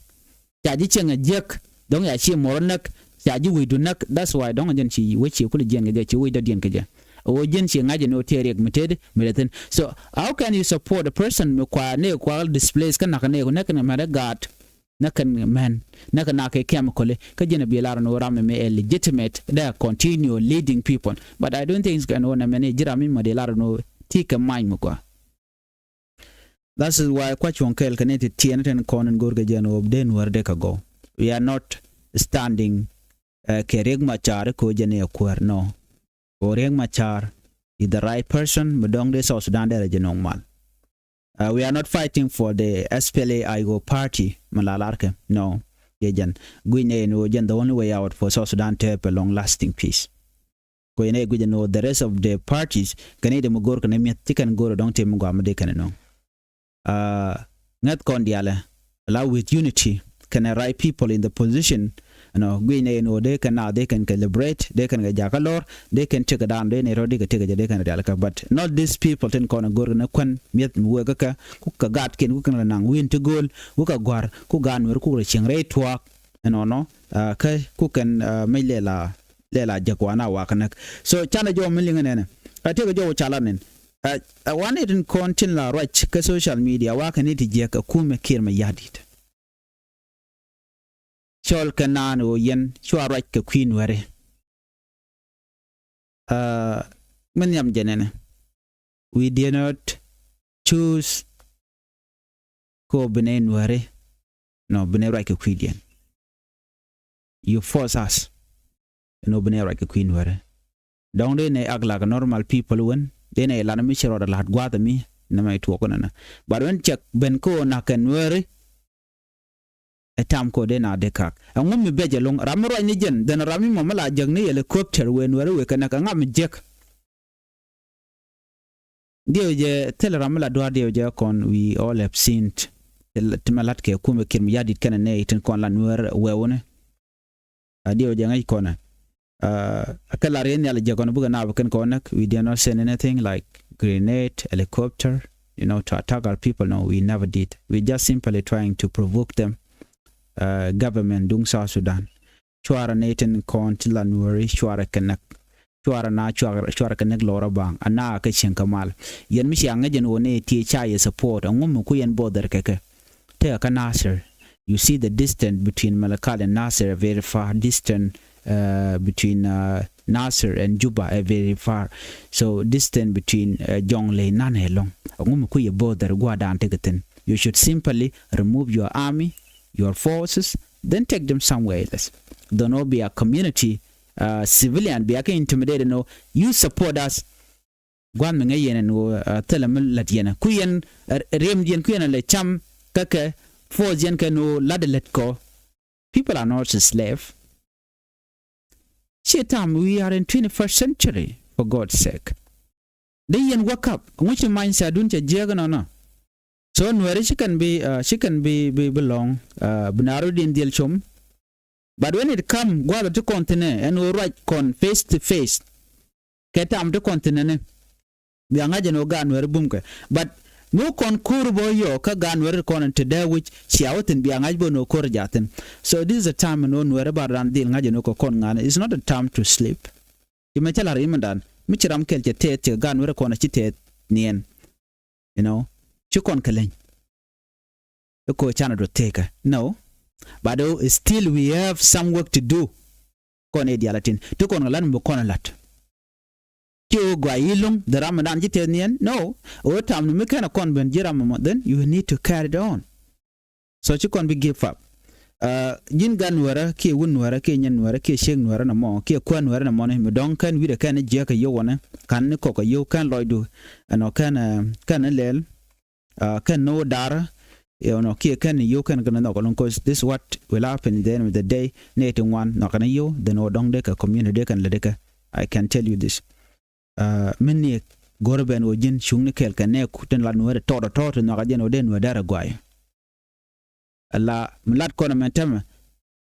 Ca ji̱ cieŋ ɛ jiäk. Dɔ̱ŋ ya cie muɔr näk. Ca ji̱ wecdu näk. That's why dɔ̱ŋ jɛn ci wec cie kulɛ jiɛn kɛ jɛ ci wec dɔ̱diɛn kɛ jɛ. Ɣöö ji̱n cie ŋa̱c ɛn ɣöö tëë riɛk mi tëëdi mi lɛ thi̱n. So how can you support a person mi kua nɛy kua displace kä na̱k nɛy ku näk kɛn mɛn ɛ gaat. Näk kɛn mɛn näk kɛn na̱k kɛ chemical kä ji̱n ɛ bi lar ɛn ɣöö ram ɛmɛ ɛ legitimate dee continue leading people. But I don't think ɛn ɣöö nɛmɛ ni ji̱ ram mi mɔ dee lar ɛn ɣöö ti kɛ mac mi kua. That is why kua cuɔ̱ŋ kɛɛl kɛ ni ti tiɛɛn tin kɔn in go̱o̱r kɛ jɛ ɛn ɣöö dee nuäär dee kɛ gɔw. We are not standing kɛ Riek Machar kɛ ɣöö jɛ ni ɛ kuäär, no. Ɣöö Riek Machar is the right person mi dɔ̱ŋ dee South Sudan dee rɛ jɛ nɔŋ mal. We are not fighting for the S P L A I O party mi la larkɛ, no. Yɛ jɛn guic nɛ in ɣöö jɛn the only way out for South Sudan to have a long lasting peace. Kɛ ɣöö in ɛ guic ɛn ɣöö the rest of the parties kɛn i̱ dee mi go̱o̱r kɛn i̱ mi̱eth ci kɛn go̱o̱r ɛ dɔ̱ŋ tëë mi gɔaa mi dee kɛn ɛ nɔŋ. Ŋäth kɔn diaalɛ la with unity. kɛnɛ right people in the position. Ɛnɔ guic nɛ ɛn ɣöö dee kɛn naath dee kɛn kɛ liberate, dee kɛn kɛ jakä lɔr, dee kɛn tiek kɛ daan, dee nɛ rɔ dee kɛ tiek kɛ jɛ, dee kɛn rialikä. But not these people tin kɔn ɛ go̱r kɛn ɛ kuän mi̱eth mi wëë kä kɛ, ku kɛ gaatkiɛn ku kɛn kɛ naŋ wi̱i̱n ti gööl, ku kɛ gua̱r, ku gaat Nuɛr ku rɛ cieŋ rɛy tuaak. Ɛnɔnɔ kä ku kɛn mec lɛl a lɛl a jek wan a wakä näk. So canɛ jɔw mi liŋ nɛnɛ a tëëkɛ jɔw ca la nin. Ɛ wan itin kɔn tin la ruac kä social media wakä ni ti jiɛk ɛ kumɛ Kiir Mayardit. Cɔl kɛ naan ɣöö yɛn cua ruac kɛ kui̱ Nuɛri. Ɛ mi nhiam jɛ nɛnɛ. We did not choose ko bi nɛ Nuɛri. No, bi nɛ ruac kɛ kui̱diɛn. You force us. Ɛn ɣöö bi nɛ ruac kɛ kui̱ Nuɛri. Dɔ̱ŋ dee nɛ act like a normal people wen dee nɛ lan mi ci rɔɔdɛ la̱t gua̱a̱th mi nɛ mɛ tuɔɔk nɛnɛ. But wen cɛk ben kä ɣöö nak kɛ Nuɛri. Ɛ tam ko dee na dee kak ɛŋu mi bɛc ɛlɔ̱ŋ ram mi ruac ni jɛn then ram mi mɔ mi la jek ni helicopter wee Nuɛri wee kɛ näk ɛŋa mi jek. Diɛw jɛ thil ram mi la dua̱r diɛw jɛ kɔn we all have seen. Ti mɛ la̱t kɛ kumɛ Kiir Mayardit kɛnɛ nɛ itin kɔn la Nuɛr wɛwuni. A diɛw jɛ ŋäc kɔnɛ. Kä lar yɛn nhial jɛ kɔn bukɛ naap kɛn kɔn näk we did not send anything like grenade, helicopter, you know, to attack our people. No, we never did. We just simply trying to provoke them. Government duŋ South Sudan. Cuarɛ ni tin kɔn ti la Nuɛri cuarɛ kɛ näk. Cuarɛ na cuarɛ kɛ näk lɔrä baŋ a na kɛ cieŋ kɛ mal. Yɛn mi cia ŋäc ɛn ɣöö ni ti ca yɛ support ɛŋu mi ku yɛn bother kɛ kɛ. Tëëkɛ kä Nasir. You see the distance between Malakal and Nasir, a very far distance between Nasir and Juba, a very far. So distance between Jonglei nanɛ ɛlɔ̱ŋ. Ɛŋu mi ku yɛ bother gua̱a̱dan tekɛ thi̱n. You should simply remove your army, your forces, then take them somewhere else. Don't know be a community, civilian be a kɛ intimidated. No, you support us. Gua̱n mi ŋäc yɛn ɛn ɣöö thilɛ mi lät yɛn ku yɛn riɛm yɛn ku yɛn lɛ cam kä kɛ force yɛn kɛ ni ɣöö lat lät kɔ. People are not a slave. Ci tam we are in twenty-first century for God's sake. Dee yɛn wake up ŋuci many sa dun cɛ jiɛk nɔnɔ. So Nuɛri ci kɛn bi ci kɛn bi bi bi lɔŋ bi na rot in dhiel com. But when it come gua̱th ti kɔn thinɛ ɛn ɣöö ruac kɔn face to face. Kɛ tam ti kɔn thinɛ ni bia ŋa̱c ɛn ɣöö gaat Nuɛri bum kɛ but mi wä kɔn ko̱r bä yɔ kä gaat Nuɛri kɔn in te dee wi̱c cia wä thin bia ŋa̱c bä ɛn ɣöö ko̱r jaa thin. So this is a time ɛn ɣöö Nuɛri bar dan dhil ŋa̱c ɛn ɣöö kɛ kɔn ŋa̱n. It's not a time to sleep. Ci mɛ cä la̱r i̱ mindan mi ci ram kɛl cɛ tɛth cɛ gaat Nuɛri kɔn a ci tɛth niɛn. You know, ci kɔn kɛ leny. Iko canɛ dot thekɛ no. But oh, still we have some work to do. Kɔn i̱ dial atin ti kɔn kɛ lat mi bi kɔn lat. Ci ɣöö gɔaa i̱ lo̱ŋ the ram mi dan ci tɛth niɛn no. Ɣöö tam ni mi kɛn a kɔn ben ji̱ ram mɔ then you need to carry it on. So ci kɔn bi give up. Ji̱n gat Nuɛrä kiɛ wut Nuɛrä kiɛ nyɛn Nuɛrä kiɛ ciek Nuɛrä nɔmɔ kiɛ kuäär Nuɛrä nɔmɔni mi dɔ̱ŋ kɛn wi̱cdɛ kɛn jiäk kɛ yio̱w wɔnɛ. Ka̱n ni kɔk kɛ yio̱w kɛn lɔcdu ɛnɔ kɛn kɛn lɛl. Kɛn ni wä da̱rä ɛnɔ kiɛ kɛn ni yio̱w kɛn kɛn nhɔk ɛlɔ̱ŋ. Cause this is what will happen in the end of the day. Nɛ ti ŋuan nhɔk kɛn yio̱w then wä dɔ̱ŋ dee kɛ community dee kɛn lɛ dee kɛ. I can tell you this. Min ni go̱r ben wä ji̱n cuŋni kɛl kɛ nɛ ku tin la Nuɛrä tɔt tɔt nhɔk a jɛn wä dee Nuɛrä da̱rä guay. Ala mi lat kɔn mɛn tämɛ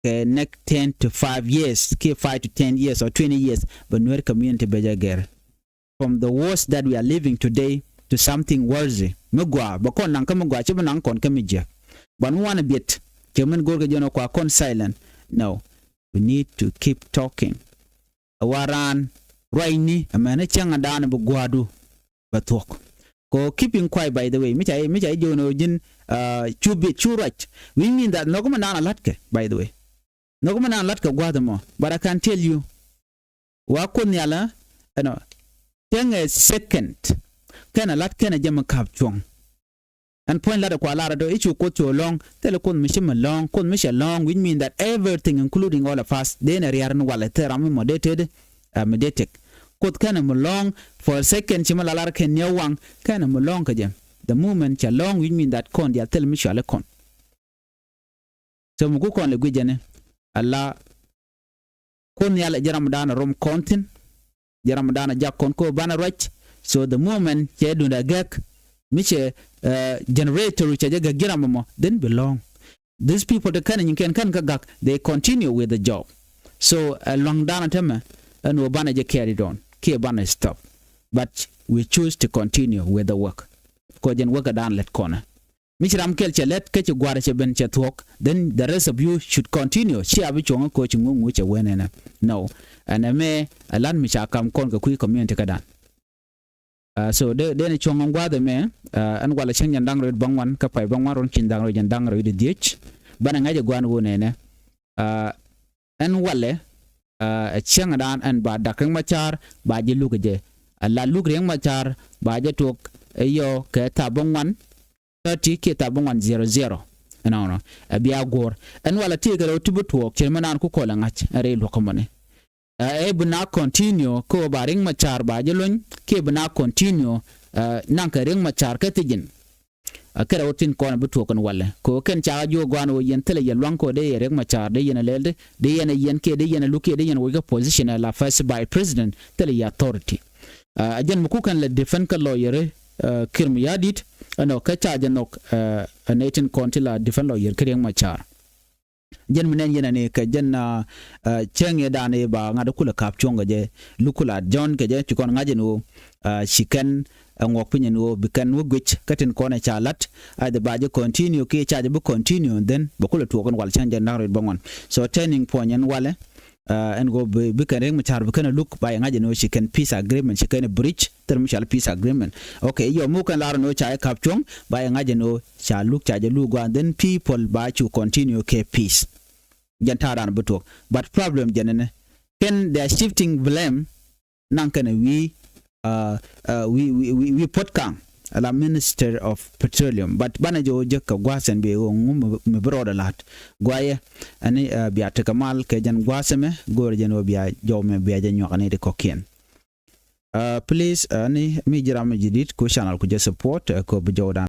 kɛ next ten to five years kiɛ five to ten years or twenty years bɛ Nuer community bɛ jɛ gɛr. From the worst that we are living today to something worthy. Mi gɔaa bɛ kɔn naŋ kä mi gɔaa ci bi naŋ kɔn kä mi jiɛk. But mi wanɛ biɛt cɛ min go̱r kɛ jɛn ɔ kua kɔn silent. No, we need to keep talking. Ɛ wa raan ruacni ɛmɛn ɛ cäŋ ɛ daanɛ bi gua̱a̱du bɛ thuɔ̱k. Kɛ ɣöö keeping quiet by the way mi ca mi ca ji̱ jiök ni ɣöö ji̱n cu biɛt cu ruac. Which mean that nhɔk mi naan a la̱tkɛ by the way. Nhɔk mi naan a la̱tkɛ gua̱a̱th ɛmɔ. But I can tell you wa Kuoth Nhial ɛ ɛnɔ cäŋ ɛ second. Kɛn a la̱t kɛn a jɛ mi ka̱p cuɔ̱ŋ. Ɛn puɔ̱ny lat ɛ kua lar ɛ dɔ̱ i̱ cu Kuoth cu lɔ̱ŋ thilɛ Kuoth mi ci mi lɔ̱ŋ Kuoth mi cɛ lɔ̱ŋ. Which mean that everything including all of us dee nɛ ria̱r in walɛ thil ram mi mɔ dee tëëdɛ. Mi dee tëk Kuoth kɛnɛ mi lɔ̱ŋ. For a second ci mi la lar kɛn niɛ waŋ kɛnɛ mi lɔ̱ŋ kɛ jɛ. The moment cɛ lɔ̱ŋ which mean that kɔn diaal thil mi cuali kɔn. So mi ku kɔn lɛ gui̱c jɛn ni ala Kuoth Nhial ɛ ji̱ ramdan ɛ rom kɔn thi̱n. Ji̱ ramdan ɛ jak kɔn ko banɛ ruac. So the moment cɛ dundɛ gɛk mi cɛ generator cɛ jɛ gɛk ji̱ ram ɛmɔ then bi lɔ̱ŋ. These people te kɛn nyin kɛn kɛn kä gak, they continue with the job. So ɛ luaŋdan tämɛ ɛn wä banɛ jɛ carry on kiɛ banɛ stop. But we choose to continue with the work. Kɔ jɛn wäkä dan lɛt kɔnɛ. Mi ci ram kɛl cɛ lɛt kä ci guarɛ cɛ ben cɛ thuɔk, then the rest of you should continue. Ci a bi cuɔŋä kɔ ci ŋuŋ ŋucɛ wen ɛnɛ. No. Ɛnɛ mɛ ɛ lat mi ca kam kɔn kɛ kui̱ community kä dan. Uh, so de de ni cuɔŋ ŋuath ɛmɛ, uh, ɛn walɛ cäŋ jɛn da̱ŋ rɛw bäŋuan kä pay bäŋuan run cin da̱ŋ rɛw jɛn da̱ŋ rɛw dhiec. Banɛ ŋa̱c ɛ guan wun ɛnɛ. Uh, ɛn walɛ, uh, ɛ cäŋ dan ɛn ba dak Riek Machar ba jɛ luk jɛ. Ɛ la luk Riek Machar ba jɛ tuɔk ɛ yɔ kɛ tha bäŋuan thirty kiɛ tha bäŋuan zero zero. Ɛnɔnɔ ɛ bia guɔr ɛn walɛ ti kɛ rɛw ti bi tuɔk cin mɛ naan ku kɔl ɛ ŋa̱c ɛ rɛy luɔk mɔni. Ɛ bi na continue kä ba Riek Machar ba jɛ lony kiɛ bi na continue, ɛ naŋ kɛ Riek Machar kä thijin. Ɛ kɛ rɛw tin kɔn bi tuɔk kɛn walɛ kɛ kɛn ca juɔ guan wä yɛn thilɛ yɛ luaŋ kɔ dee yɛ Riek Machar dee yɛn ɛ lɛl dee dee yɛn ɛ yɛn kiɛ dee yɛn ɛ luk kiɛ dee yɛn ɛ wec kä position ɛ la first vice president thilɛ yɛ authority. Ɛ jɛn mi ku kɛn lɛ defend kä lawyer, ɛ Kiir Mayardit ɛnɔ kä ca jɛ nhɔk, ɛ ɛ nɛy tin kɔn ti la defend lawyer kä Riek Machar. Jɛn mi nɛn yɛn ani kɛ jɛn, ɛ cäŋ yɛ dan i̱ ba ŋa̱t kulɛ kap cuɔ̱ŋ kɛ jɛ luk kulɛ a jɔn kɛ jɛ ci kɔn ŋa̱c ɛn ɣöö, ɛ ci kɛn ɛ ŋuɔk piny ɛn ɣöö bi kɛn wä guic kä tin kɔn ɛ ca la̱t. Ɛ jɛ ba jɛ continue kiɛ ca jɛ bi continue then bɛ kulɛ tuɔɔk ɛn wal cäŋ jɛn da̱ŋ rɛw bäŋuan. So turning point ɛn walɛ, ɛ ɛn ɣöö bi bi kɛn Riek Machar bi kɛn ɛ luk ba yɛ ŋa̱c ɛn ɣöö ci kɛn peace agreement ci kɛn ɛ breach thil mi cɔal peace agreement. Okay, yɔ mi wä kɛn lar ɛn ɣöö ca jɛ kap cuɔ̱ŋ ba yɛ ŋa̱c ɛn ɣöö ca luk ca jɛ luk gua̱a̱n then people ba cu continue kɛ peace. Jɛn ta̱a̱ dan bi tuɔk but problem jɛn ɛnɛ kɛn they are shifting blame. Naŋ kɛn ɛ wi̱i̱, uh, uh, wi̱i̱ wi̱i̱ wi̱i̱ Puot Kaŋ ala minister of petroleum but banɛ jɛ wä jek kɛ gua̱a̱th ɛn bi ɣöö ŋu mi bi rɔɔdɛ la̱t guayɛ. Ɛni, uh, bia tekɛ mal kɛ jɛn gua̱a̱th ɛmɛ go̱o̱rɛ jɛn ɣöö bia jɔw mɛ bia jɛ nyuak ɛni ti kɔ̱kiɛn. Uh, please, uh, ni mi jiram mi jidit ku channel ku jɛ support, uh, kɔ bi jɔw dan.